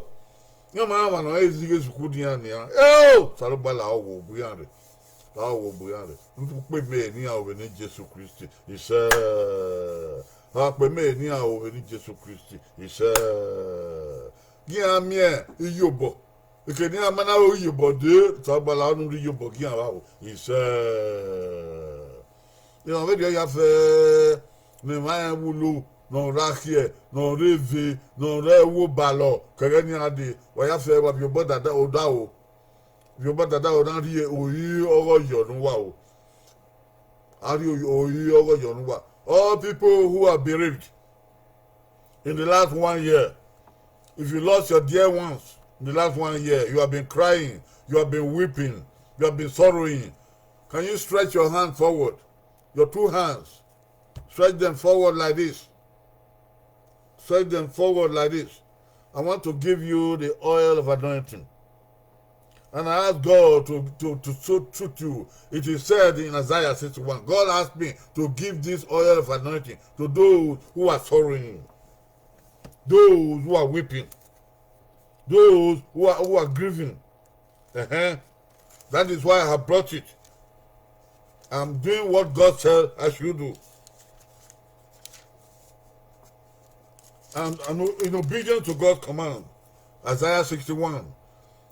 Iran ma rẹn ọmwa ne ọ zighi esuku ne iran nian. Eo! Osanobua lahọ wowo iran rre. Lahọ wowo iran rre. Ukpo mẹ ne iran ru vbe eni Jesu Kristi, isẹ. Ukpo mẹ ne iran ru vbe eni Jesu Kristi, isẹ. Gie iran miẹn iyobọ. Eke ne iran ma na ru iyobọ dee, Osanobua lahọ ne u rhie iyobọ gie iran vbe aro, isẹ. Iran vberriọ ya fẹ ne emwa rẹn wulo, ne ọ rre akhiẹ, ne ọ rre eve, ne ọ rre ẹvbo obalọ, ke ẹghẹ ne iran dee, wa ya fẹ wa viọ obọ dada odaro. Viọ obọ dada odaro, rhie ori ọghọyọ ne uwa o. A rhie ori ọghọyọ ne uwa. All people who are bereaved in the last one year, if you lost your dear ones in the last one year, you have been crying, you have been weeping, you have been sorrowing. Can you stretch your hand forward? Your two hands. Stretch them forward like this. Stretch them forward like this. I want to give you the oil of anointing. And I ask God to, to, to so treat you. It is said in Isaiah sixty-one, God asked me to give this oil of anointing to those who are sorrowing, those who are weeping, those who are, who are grieving. Uh-huh. That is why I have brought it. I'm doing what God said I should do. And, and in obedience to God's command, Isaiah sixty-one,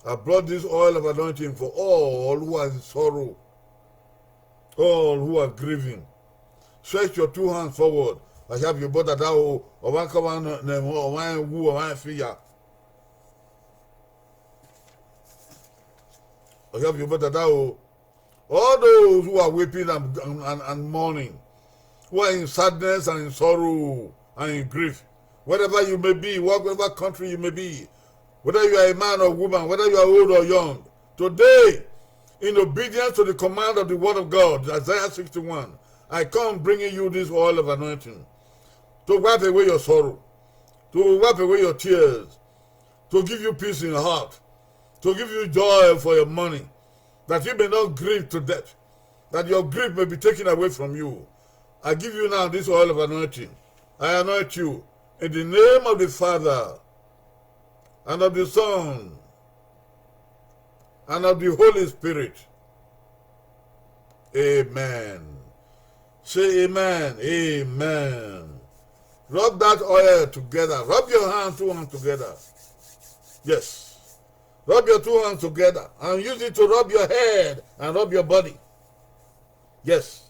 I brought this oil of anointing for all who are in sorrow, all who are grieving. Stretch your two hands forward. Wa ya viọ obọ dada o, ọmwaikọmwa ne, ne ọmwa rẹn wu, ọmwa rẹn fi ya. Wa ya viọ obọ dada o. All those who are weeping and, and, and, and mourning, who are in sadness and in sorrow and in grief, wherever you may be, whatever country you may be, whether you are a man or woman, whether you are old or young, today, in obedience to the command of the word of God, Isaiah sixty-one, I come bringing you this oil of anointing to wipe away your sorrow, to wipe away your tears, to give you peace in your heart, to give you joy for your mourning, that you may not grieve to death, that your grief may be taken away from you. I give you now this oil of anointing. I anoint you in the name of the Father, and of the Son, and of the Holy Spirit. Amen. Say amen. Amen. Rub that oil together. Rub your hands, two hands together. Yes. Rub your two hands together and use it to rub your head and rub your body. Yes.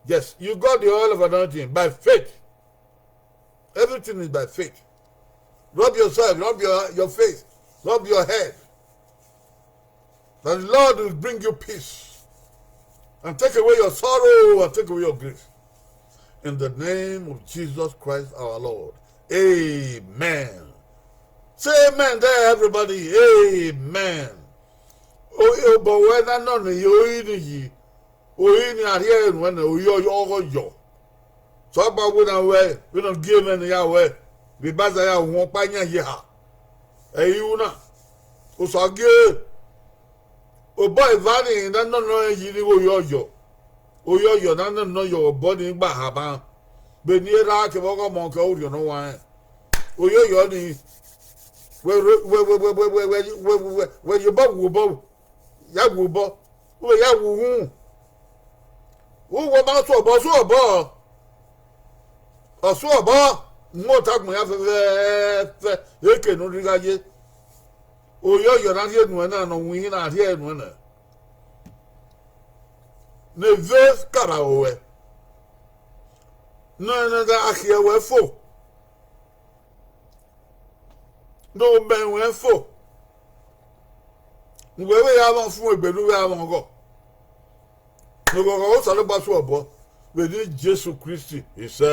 Yes. You got the oil of anointing by faith. Everything is by faith. Rub yourself, rub your, your face. Rub your head. That the Lord will bring you peace and take away your sorrow and take away your grief. In the name of Jesus Christ our Lord. Amen. Say amen there, everybody. Amen. O, obọ wẹ na nọ ne ye ori ni yi, ori ni a rhie ẹre nuẹn nẹ, ori ọghọ yọ. Sọgba wẹ na wẹ, vbene ọ gie mwẹ ne ya wẹ, vbe Baza ya wọn ọkpa yan ye ha. Ẹ i ru na, Osa gie obọ eva ni na nọ nọ yi ni ghe oyo ọyọ. Oyo ọyọ na nọ nọ yọ obọ ni gba ha ban. Vbene erha kevbe ọghọmọ kẹ orhiọn ne ọ wa rẹn. Oyo ọyọ ni, wẹ, wẹ, wẹ, wẹ ye obọ wu obọ, ya wu obọ, u vbe ya wu uhunmwu. Uwẹ ma sẹ obọ, sẹ obọ. Ọ sẹ obọ, mu ota agbọn ya fẹfẹfẹ, eke ne u rri gha ye. Oyo ọyọ na rhie nuẹn na, ne ọ winna rhie nuẹn na. Ne eve kara ruẹ, ne ọ na gha khiẹ ruẹ fo, ne ọ mẹ ruẹ fo, ne uwẹ vbe ya mwẹ ọfumwegbe ne u vbe ya mwẹ ọghọ. Ne oghọghọ Osanobua sẹ obọ, vbe eni Jesu Kristi isẹ.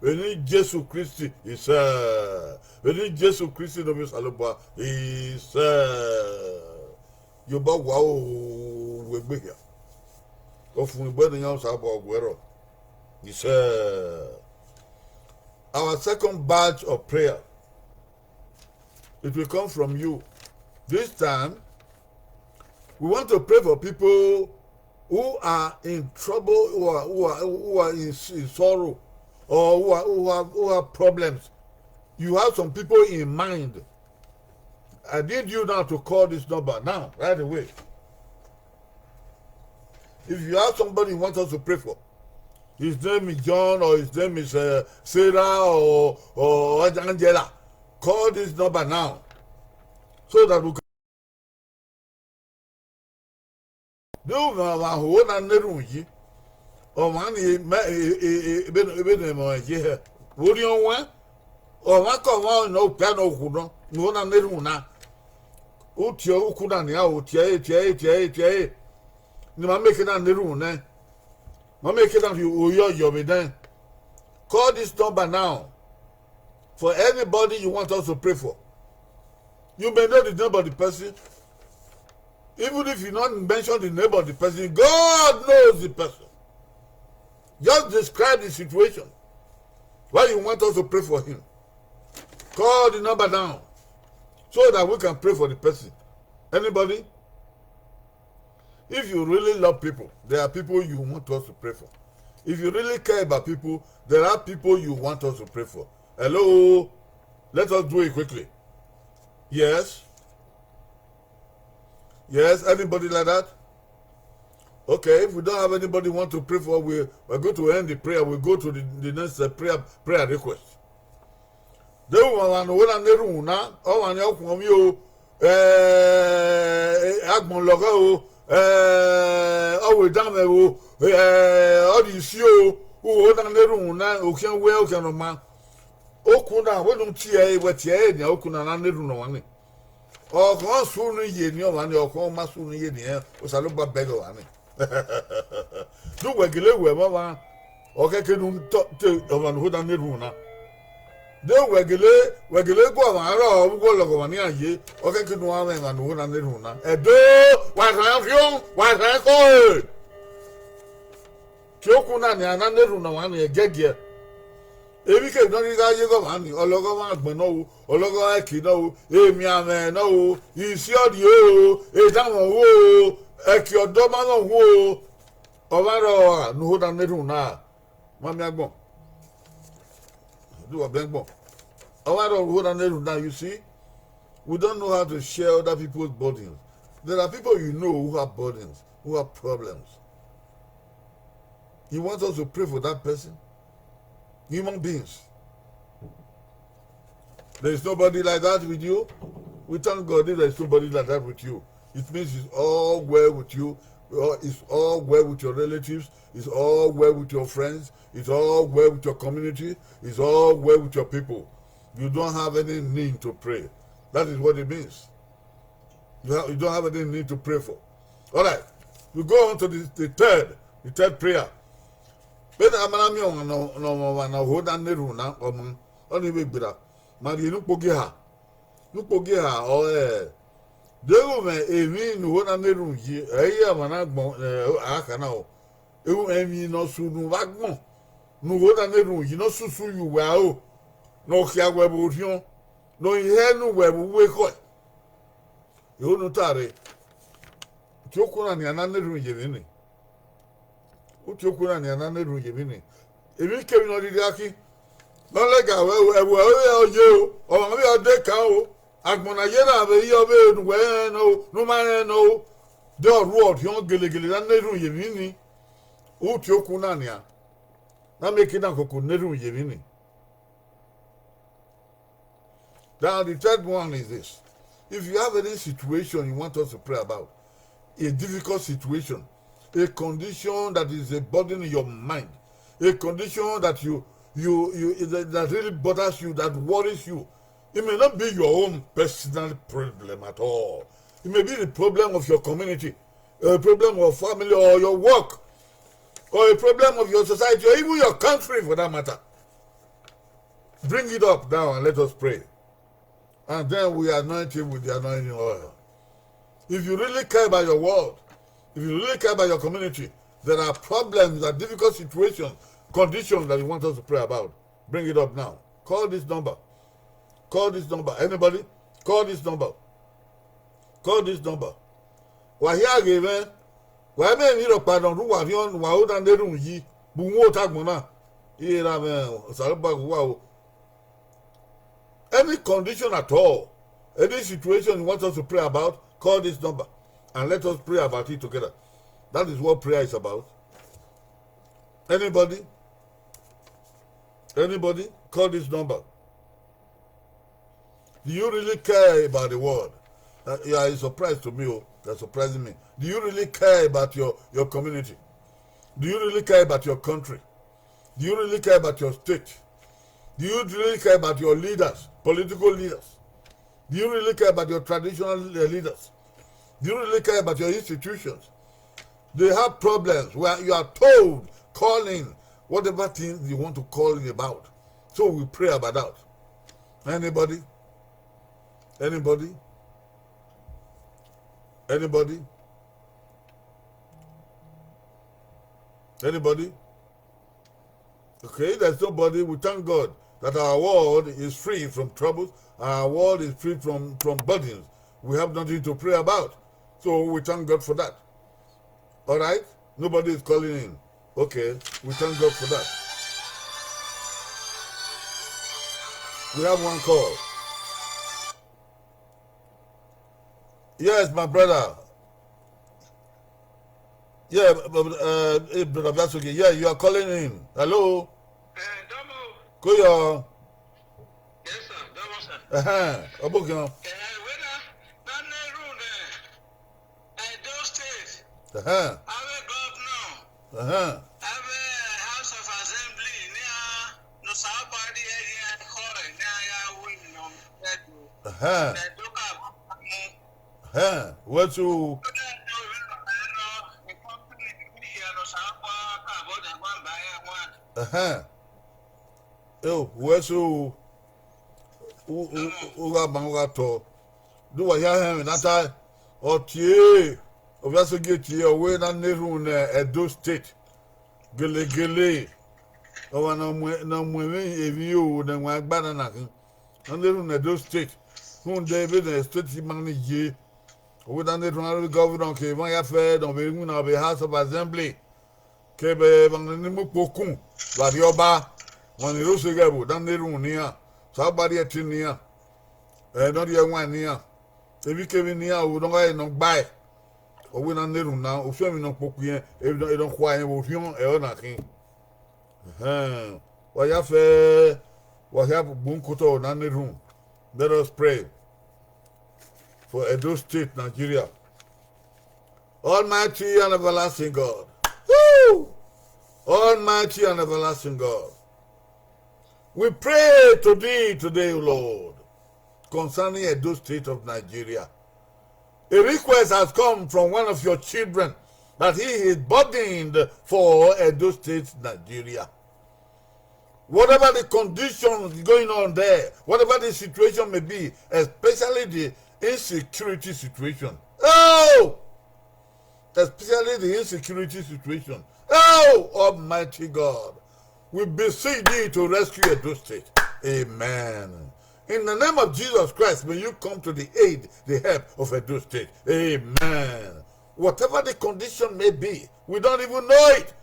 Vbe eni Jesu Kristi isẹ. Vbe eni Jesu Kristi ne ovbi Osanobua isẹ. Ye obọ wa o, wẹ egbe hia. Ọfumwegbe ne iran Osanobua guẹ rrọọ isẹ. Our second batch of prayer, it will come from you. This time, we want to pray for people who are in trouble, who are, who are, who are in, in sorrow, or who are, who have, who have problems. You have some people in mind. I need you now to call this number now, right away. If you have somebody you want us to pray for, his name is John, or his name is, uh, Sarah, or, or Angela, call this number now, so that we can. De u mwa ho na na erhunmwu yi, ọmwa ni mẹ, e, e, e, ebe ne, ebe ne emọ ye hẹ, vbe orhiọn wẹn, ọmwa ke ọmwa ne okpia ne okhu nọ, ne u ho na na erhunmwu na. U tie ukhu na nian o, tie ẹre, tie ẹre, tie ẹre, tie ẹre. Ne ima mieke na na erhunmwu nẹ, ma mieke na rhie oyo ọyọ vbe nẹ. Call this number now for anybody you want us to pray for. You may know the name of the person. Even if you not mention the name of the person, God knows the person. Just describe the situation. Why you want us to pray for him? Call the number down so that we can pray for the person. Anybody? If you really love people, there are people you want us to pray for. If you really care about people, there are people you want us to pray for. Hello? Let us do it quickly. Yes? Yes, anybody like that? Okay, if we don't have anybody want to pray for, we, we're going to end the prayer. We'll go to the, the next, uh, prayer, prayer request. De u mwa ne u ho na na erhunmwu na, ọmwa ni ọ khuọnmwi o, eh, agbọn lọghọ o, eh, ọ wẹ danmwẹ o, eh, ọ rhie isi o, u ho na na erhunmwu na, okhian wẹ okhian ne ọ ma. Okhu na, wẹ ne u tie ẹre, wẹ tie ẹre nian, okhu na na na erhunmwu ne ọmwa ni. Ọkhọn sunu ye ni ọmwa ni, ọkhọn ma sunu ye ni, eh, Osanobua bẹghe ọmwa ni. De uwẹ gele ru ẹmwẹ ọmwa, ọ khẹke ne u tọ te ọmwa ne u ho na na erhunmwu na. De uwẹ gele, wẹ gele gu ọmwa rrọọ vbe uwu ọlọghọ ọmwa ne iran ye, ọ khẹke ne u ra mwẹ emwa ne u ho na na erhunmwu na. Ẹdo, wa rhan fion, wa rhan ẹko. Tie okhu na nian na na erhunmwu ne ọmwa ni ẹgiẹgiẹ. Emwi kevbe ne ọ rhirhi gha ye ghe ọmwa ni, ọlọghọ ọmwa agbọn nọ ru, ọlọghọ ọmwa ẹki nọ ru, emianmwẹ nọ ru, isi ọ rhie ru, edanmwẹ ru, ẹki ọdọma nọ ru, ọmwa rrọọ ne u ho na na erhunmwu na, ma miẹn agbọn. Do wa bẹn agbọn. Ọmwa rrọọ ne u ho na na erhunmwu na, you see, we don't know how to share other people's burdens. There are people you know who have burdens, who have problems. You want us to pray for that person? Human beings. There is nobody like that with you. We thank God if there is nobody like that with you. It means it's all well with you. Uh, it's all well with your relatives. It's all well with your friends. It's all well with your community. It's all well with your people. You don't have any need to pray. That is what it means. You, ha- you don't have any need to pray for. All right. We go on to the, the third, the third prayer. Vbene a ma na miẹn ọmwa nọ- nọ- ọmwa ne oho na na erhunmwu na, ọmwa, ọnii vbe gberra, ma rhie ne ukpogiẹ eha. Ne ukpogiẹ eha ọre, deghẹ u mwẹ emwi ne oho na na erhunmwu yi, ẹ i re ọmwa ne agbọn, ẹ, a kha na o. Emwi ne ọ sunu vbe agbọn ne oho na na erhunmwu yi, ne ọ susu ye uwẹ aro, ne ọ khia wẹ vbe orhiọn, ne ọ i hẹ ne uwẹ vbe uwu ekhọe. Eho ne u ta rre, utioku na nian na na erhunmwu ye emwi ni. Utioku na nian na na erhunmwu ye emwi ni. Emwikemwi ne ọ rhirhi gha khin, ne ọ lẹga wẹ, ẹvbo ẹre ọ ye o, ọmwa vbe ọ de kan o, agbọn na ye na vbe ye ọ vbe ne uwẹ rẹn nọ o, ne u ma rẹn nọ o, de ọ rhuọ orhiọn gelegele na na erhunmwu ye emwi ni. Utioku na nian na miẹn eke na koko na erhunmwu ye emwi ni. Now, the third one is this. If you have any situation you want us to pray about, a difficult situation, a condition that is a burden in your mind, a condition that you, you, you that that really bothers you, that worries you, it may not be your own personal problem at all. It may be the problem of your community, a problem of family or your work, or a problem of your society, or even your country for that matter. Bring it up now and let us pray. And then we anoint him with the anointing oil. If you really care about your world, if you really care about your community, there are problems and difficult situations, conditions that you want us to pray about. Bring it up now. Call this number. Call this number. Anybody? Call this number. Call this number. Wa hia ghe mwẹ, wa i mwẹ emwi rhọkpa ne ọ rre uwa orhiọn ne uwa ho na na erhunmwu yi, vbe uwu otagbọn na, I ra mwẹ Osanobua ghe uwa o. Any condition at all, any situation you want us to pray about, call this number and let us pray about it together. That is what prayer is about. Anybody? Anybody? Call this number. Do you really care about the world? Uh, you are a surprise to me. Oh, you're surprising me. Do you really care about your, your community? Do you really care about your country? Do you really care about your state? Do you really care about your leaders, political leaders? Do you really care about your traditional uh, leaders? Do you really care about your institutions? They have problems where you are told, call in, whatever thing you want to call in about. So we pray about that. Anybody? Anybody? Anybody? Anybody? Okay, if there's nobody, we thank God that our world is free from troubles, our world is free from, from burdens. We have nothing to pray about. So we thank God for that. All right? Nobody is calling in. Okay, we thank God for that. We have one call. Yes, my brother. Yeah, uh, uh, eh, brother Biasoge. Yeah, you are calling in. Hello. Eh, Domo. Koyo. Yes, sir. Domo, sir. Uh-huh. Obogion. Eh, whether na Nehru ne Edo State, Uh-huh. Avbe governor, Uh-huh. avbe House of Assembly, nian ne Osanobua rhie ye ekhọe, nian ya ru nọ Edo. Uh-huh. Edo ka mu. Uh-huh. Wẹ tu. Uh-huh. Eo, wẹ so, u, u, u gha ma, u gha tọ. Do wa hia hẹnmwẹ na ta, ọ tie, Obiasogie tie, ọ wẹ na na erhunmwu ne Edo State. Gelegele, ọmwa ne ọ mu, ne ọ mu emwi, emwi oro ne ẹwaẹn gba na na khin. Na na erhunmwu ne Edo State. Rhunmwuda vbene state ima ni ye. Ọ wẹ na na erhunmwu avbe governor ke emwa ya fẹ ne ọ vbe winna vbe House of Assembly. Kevbe emwa ni mu ukpo kun vbe Arriọba, emwa ni rre oseghe ẹvbo, na na erhunmwu ne iran, Osanobua rhie ẹtin ne iran, ẹ, ne ọ rhie ẹwaẹn ne iran, emwikemwi ne iran ru ne ọ gha re ne ọ gbae. Ọ wẹ na na erhunmwu na, ufiẹnmwi ne ọ kpokpo irẹn, emwi ne ọ khua rẹn vbe orhiọn ẹre ọ na khin. Ẹhẹn, wa hia fẹ, wa hia gbe ukotọ na na erhunmwu. Let us pray for Edo State, Nigeria. Almighty and everlasting God. Woo! Almighty and everlasting God. We pray to thee today, O Lord. concerning Edo State of Nigeria. A request has come from one of your children that he is burdened for Edo State, Nigeria. Whatever the conditions going on there, whatever the situation may be, especially the insecurity situation. Oh! Especially the insecurity situation. Oh, Almighty God, we beseech thee to rescue Edo State. Amen. In the name of Jesus Christ, may you come to the aid, the help of Edo State. Amen. Whatever the condition may be, we don't even know it.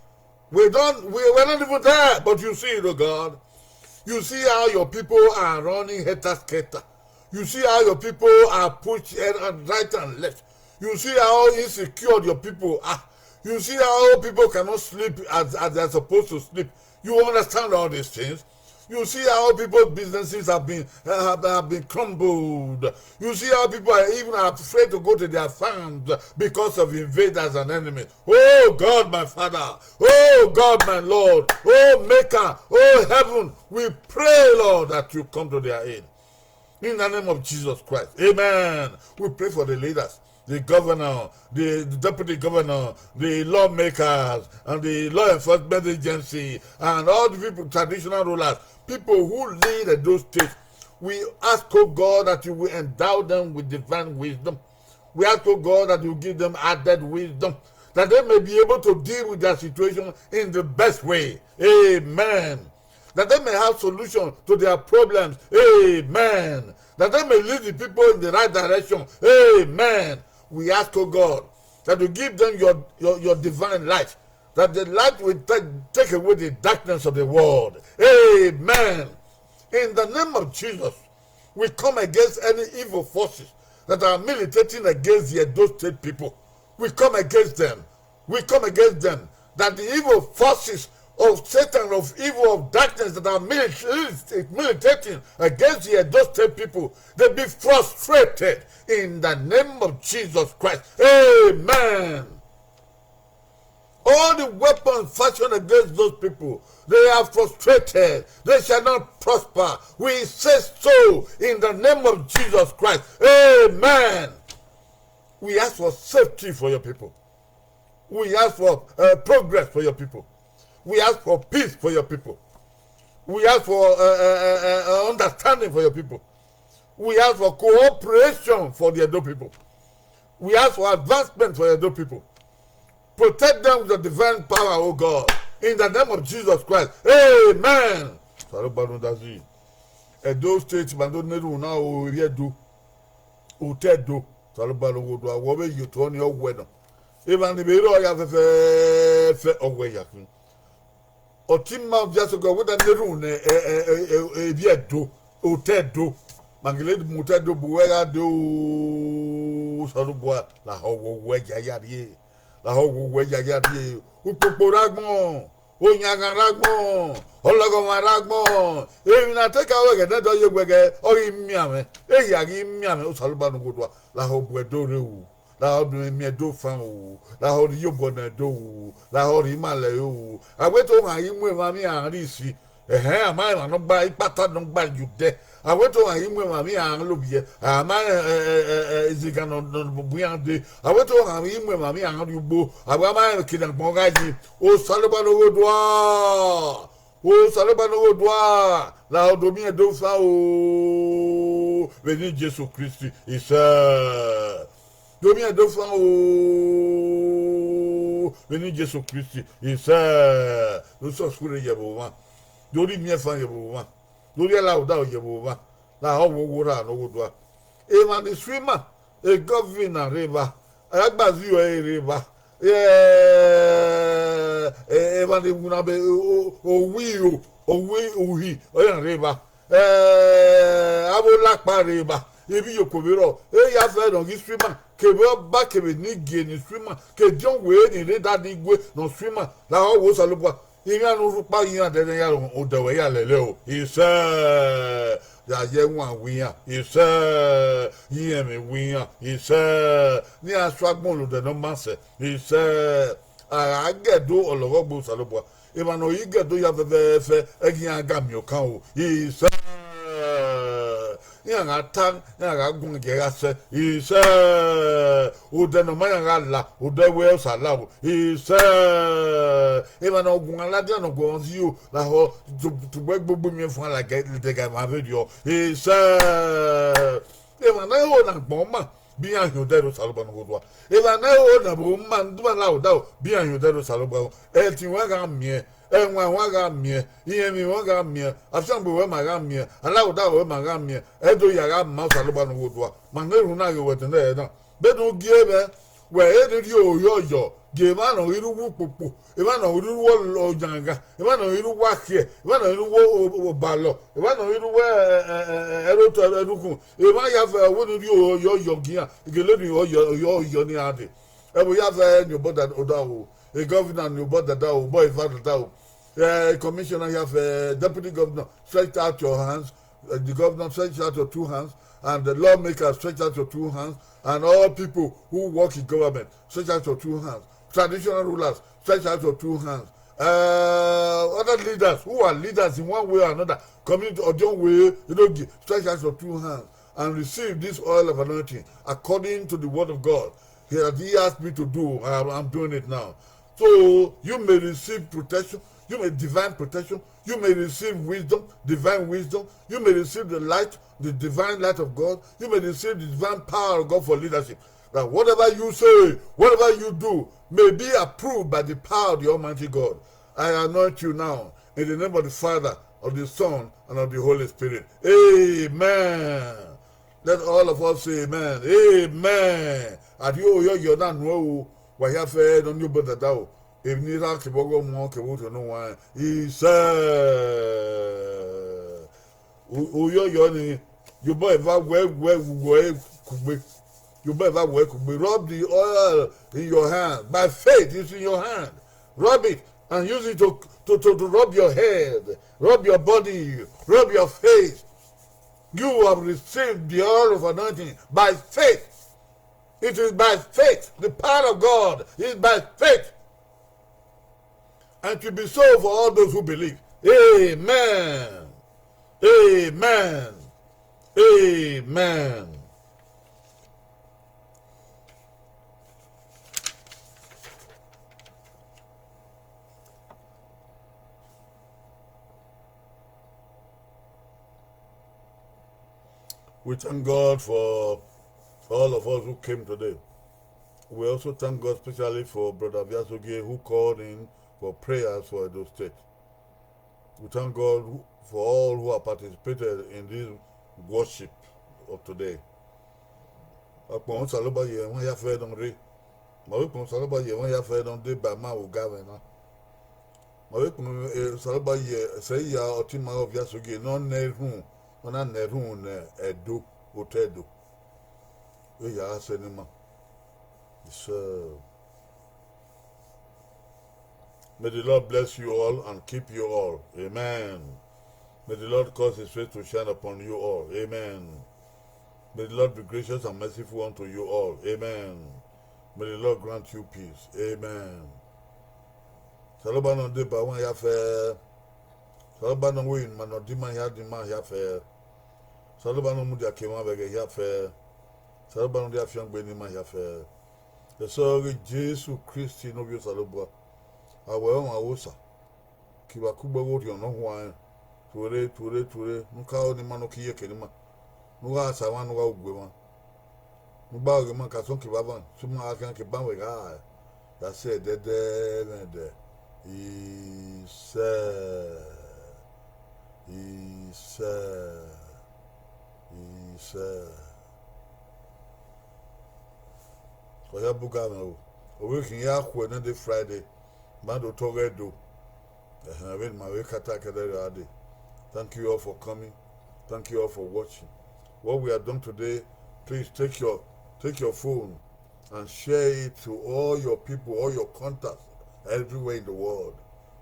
We don't, we, we're not even there, but you see it, oh God. You see how your people are running helter skelter. You see how your people are pushed and, and right and left. You see how insecure your people are. You see how people cannot sleep as, as they're supposed to sleep. You understand all these things. You see how people's businesses have been, uh, have, have been crumbled. You see how people are even afraid to go to their farms because of invaders and enemies. Oh God, my Father. Oh God, my Lord. Oh Maker. Oh heaven. We pray, Lord, that you come to their aid. In the name of Jesus Christ. Amen. We pray for the leaders, the governor, the, the deputy governor, the lawmakers, and the law enforcement agency, and all the people, traditional rulers, people who lead Edo State. We ask, oh God, that you will endow them with divine wisdom. We ask, oh God, that you give them added wisdom, that they may be able to deal with their situation in the best way. Amen. That they may have solution to their problems. Amen. That they may lead the people in the right direction. Amen. We ask, oh God, that you give them your, your, your divine light, that the light will take, take away the darkness of the world. Amen. In the name of Jesus, we come against any evil forces that are militating against the Edo State people. We come against them. We come against them. That the evil forces of Satan, of evil, of darkness that are milit-, militating against the Edo State people, they be frustrated in the name of Jesus Christ. Amen. All the weapons fashioned against those people, they are frustrated. They shall not prosper. We say so in the name of Jesus Christ. Amen. We ask for safety for your people. We ask for, uh, progress for your people. We ask for peace for your people. We ask for, uh, uh, uh, uh, understanding for your people. We ask for cooperation for the Edo people. We ask for advancement for Edo people. Protect them with your divine power, oh God. In the name of Jesus Christ. Amen. Saro gbanu dazi. Edo State, ma do ne erhunmwu na o, eri Edo. Otọ Edo. Saro gbanu wo do, a wọ vbe ye otọ ni ọ wẹ nọ. Emwa ni vbe rrọọ ya fẹfẹfẹ ọ wẹ ya khin. Ọtẹn ima viọ sẹ gọ wẹ da ne erhunmwu ne, e, e, e, e, eri Edo, otọ Edo. Ma gele mu otọ Edo bu wẹ gha dee o, Osanobua, lahọ wẹ owẹ ya ya rrie, lahọ wẹ owẹ ya ya rrie. Ukpokpo rre agbọn, oyanghan rre agbọn, ọlọghọmwa rre agbọn. Emwi ne a te ka ru ẹghẹ nẹdẹ ọ ye wẹ ghẹ, ọ ghi miẹn mwẹ, ehia ghi miẹn mwẹ, Osanobua ne ughotua, lahọ bu Edo rre o. Lahọ ne miẹn Edo fan o, lahọ ne iyobọ ne Edo o, lahọ ne ima lẹ o. A wẹ te ohan ghi mu emwa vbe iran rri isi. Ẹhẹn, a ma emwa ne ọ gba ikpata ne ọ gba ye odẹ. A wẹ te ohan ghi mu emwa vbe iran lovbiẹ, a ma, e, e, e, e, izigan ne ọ, ne ọ bu iran dee. A wẹ te ohan ghi mu emwa vbe iran rrie ugbo. A wẹ a ma rẹn eke ne agbọn gha yi. Osanobua ne ughotua. Osanobua ne ughotua, lahọ do miẹn Edo fan o, vbe eni Jesu Kristi, isẹ. Do miẹn Edo fan o, vbe eni Jesu Kristi, isẹ. Do sẹ ọsuẹrẹ ye vbe omwa, do rhie imiẹnfan ye vbe omwa, do rhie ẹla odaro ye vbe omwa, lahọ wẹ owẹ urha ne ughotua. Emwa ni su ima, e gọvina rre evba, agbazẹ ẹre rre evba, e, e, emwa ni winna vbe o, o, owi iro, owi uhi, iran rre evba, e, avbe olakpa rre evba, ivbi iyoko vbe rrọọ, eya fẹ ne ọ ghi su ima, kevbe ọba kevbe ne igie ni su ima, ke ediọn wẹ ni rre da ni gue ne ọ su ima, lahọ wẹ Osanobua. Iran ne urhukpa iran dẹdẹ ya rhunmwuda wẹ ya lele o, isẹ. Ya ye ẹwaẹn wẹ iran, isẹ. Ye irẹnmwi wẹ iran, isẹ. Ne iran su agbọn lodẹ ne ọ ma sẹ, isẹ. A gha gie Ẹdo ọlọghọ gbe Osanobua. Emwa ne ọ ghi gie Ẹdo ya fẹfẹfẹ, ẹghe iran gha miẹn okan o, isẹ. Iran gha ta, iran gha guan gie gha sẹ, isẹ, odẹ ne ọ ma iran gha la, odẹ wẹ Osa la o, isẹ. Emwa ne ọ guan ladian ne ọ guan zio lahọ, tugbe gbogbo imiẹnfan ladian ga emwa vberriọ, isẹ. Emwa ne ho ne agbọn ma, bi iran hin odẹ rre Osanobua ne ọ ghe odua. Emwa ne ho ne agbọn ma, ne ọ ma la odaro, bi iran hin odẹ rre Osanobua. Ẹtin wa gha miẹn, ẹwaẹn wa gha miẹn, irẹnmwi wa gha miẹn, afiangbe wẹ ma gha miẹn, alahodaro wẹ ma gha miẹn, ẹdẹ ya gha ma Osanobua ne ọ ghe odua. Ma ne erhunmwu na ghe wẹ ẹdẹnẹrẹ na. Vbene u gie mwẹ, wẹ eni rhie ohiọyọ gie emwa ne ọ ghi rre uwu ukpokpo, emwa ne ọ ghi rre uwu ọyanghan, emwa ne ọ ghi rre uwu akhiẹ, emwa ne ọ ghi rre uwu obalọ, emwa ne ọ ghi rre uwu ẹrotọ ẹrukhun, emwa ya vbe wẹ ne u rhie ohiọyọ gie iran, gele ne ohiọyọ ne iran dee. Ẹvbo ya vbe ne obọ dada o, governor ne obọ dada o, obọ eva dada o, commissioner ya vbe, deputy governor, stretch out your hands. The governor, stretch out your two hands, and the lawmakers, stretch out your two hands, and all people who work in government, stretch out your two hands. Traditional rulers, stretch out your two hands. Uh, other leaders who are leaders in one way or another, community or the way, you know, stretch out your two hands and receive this oil of anointing according to the word of God. He, he asked me to do, I'm, I'm doing it now. So you may receive protection, you may divine protection, you may receive wisdom, divine wisdom, you may receive the light, the divine light of God, you may receive the divine power of God for leadership. That whatever you say, whatever you do, may be approved by the power of the Almighty God. I anoint you now in the name of the Father, of the Son, and of the Holy Spirit. Amen. Let all of us say amen. Amen. Adi oyoyo na nuẹn o, wa hia fẹ ne ọ miẹn obọ dada o. Emwi ne I rha kevbe ọghọ mu kevbe otọ ne ọ wan, isẹ. Oyoyo ni, ye obọ eva wẹ, wẹ, wẹ kugbe. Ye obọ eva wẹ kugbe. Rub the oil in your hand. By faith, it's in your hand. Rub it and use it to, to, to, to rub your head, rub your body, rub your face. You have received the oil of anointing by faith. It is by faith. The power of God is by faith. And it will be so for all those who believe. Amen. Amen. Amen. We thank God for all of us who came today. We also thank God specially for Brother Viasogie, who called in for prayers for Edo State. We thank God who, for all who have participated in this worship of today. Ọkpọn Osanobua ye ẹmwẹ hia fẹ ne ọ rre. Ma vbe kpọn Osanobua ye ẹmwẹ hia fẹ ne ọ deba ma vbe oga mwẹ na. Ma vbe kpọn, eh, Osanobua ye sẹ ya ọtẹn ima Viasogie ne ọ na erhunmwu, ọ na na erhunmwu ne Ẹdo, otọ Ẹdo. Vbe ya gha sẹ ne ima. So, may the Lord bless you all and keep you all. Amen. May the Lord cause his face to shine upon you all. Amen. May the Lord be gracious and merciful unto you all. Amen. May the Lord grant you peace. Amen. Osanobua ne ọ deba ma hia fẹ. Osanobua ne ọ wẹ ima ne ọ di ima hia, di ima hia fẹ. Osanobua ne ọ mudia ke emwa vbe ẹghẹ hia fẹ. Osanobua ne ọ rhie afiangbe ne ima hia fẹ. Eso ghe Jesu Kristi ne Ovbi Osanobua, a wẹ ọmwa vbe Osa, ke evba kugbe ọghe Orhiọn ne ọ huanrẹn, tuorre, tuorre, tuorre, ne u ka ho ne ima, ne u ka iyeke ne ima, ne u gha sa mwa, ne u gha gu emwa, ne u gba ghe ima ka sọn ke evba van, sẹ ima gha khian ke ban vbe gha ya sẹ ẹdẹdẹ mwẹ dẹ. Isẹ, isẹ, isẹ. Ọ ya buga mwẹ o. Ovbi khin ya khuẹ ne de Friday, ma do tọ ghẹ do. Ẹhẹn, vbene ma vbe kata kẹdẹ ra dee. Thank you all for coming. Thank you all for watching. What we have done today, please take your, take your phone and share it to all your people, all your contacts, everywhere in the world.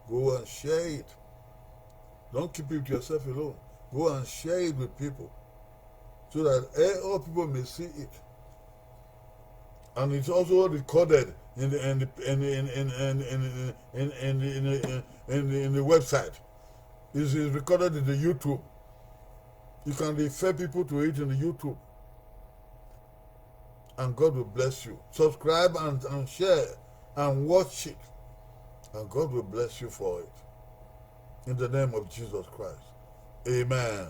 Go and share it. Don't keep it to yourself alone. Go and share it with people so that, eh, all people may see it. And it's also recorded in the, in the, in the website. It's, it's recorded in the YouTube. You can refer people to it in the YouTube. And God will bless you. Subscribe and, and share and watch it. And God will bless you for it. In the name of Jesus Christ. Amen.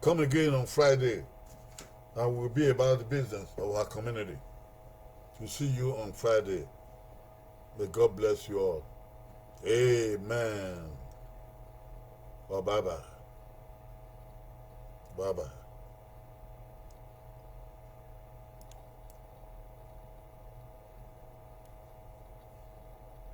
Come again on Friday, and we'll be about the business of our community. We'll see you on Friday. May God bless you all. Amen. Well, bye bye. Bye bye.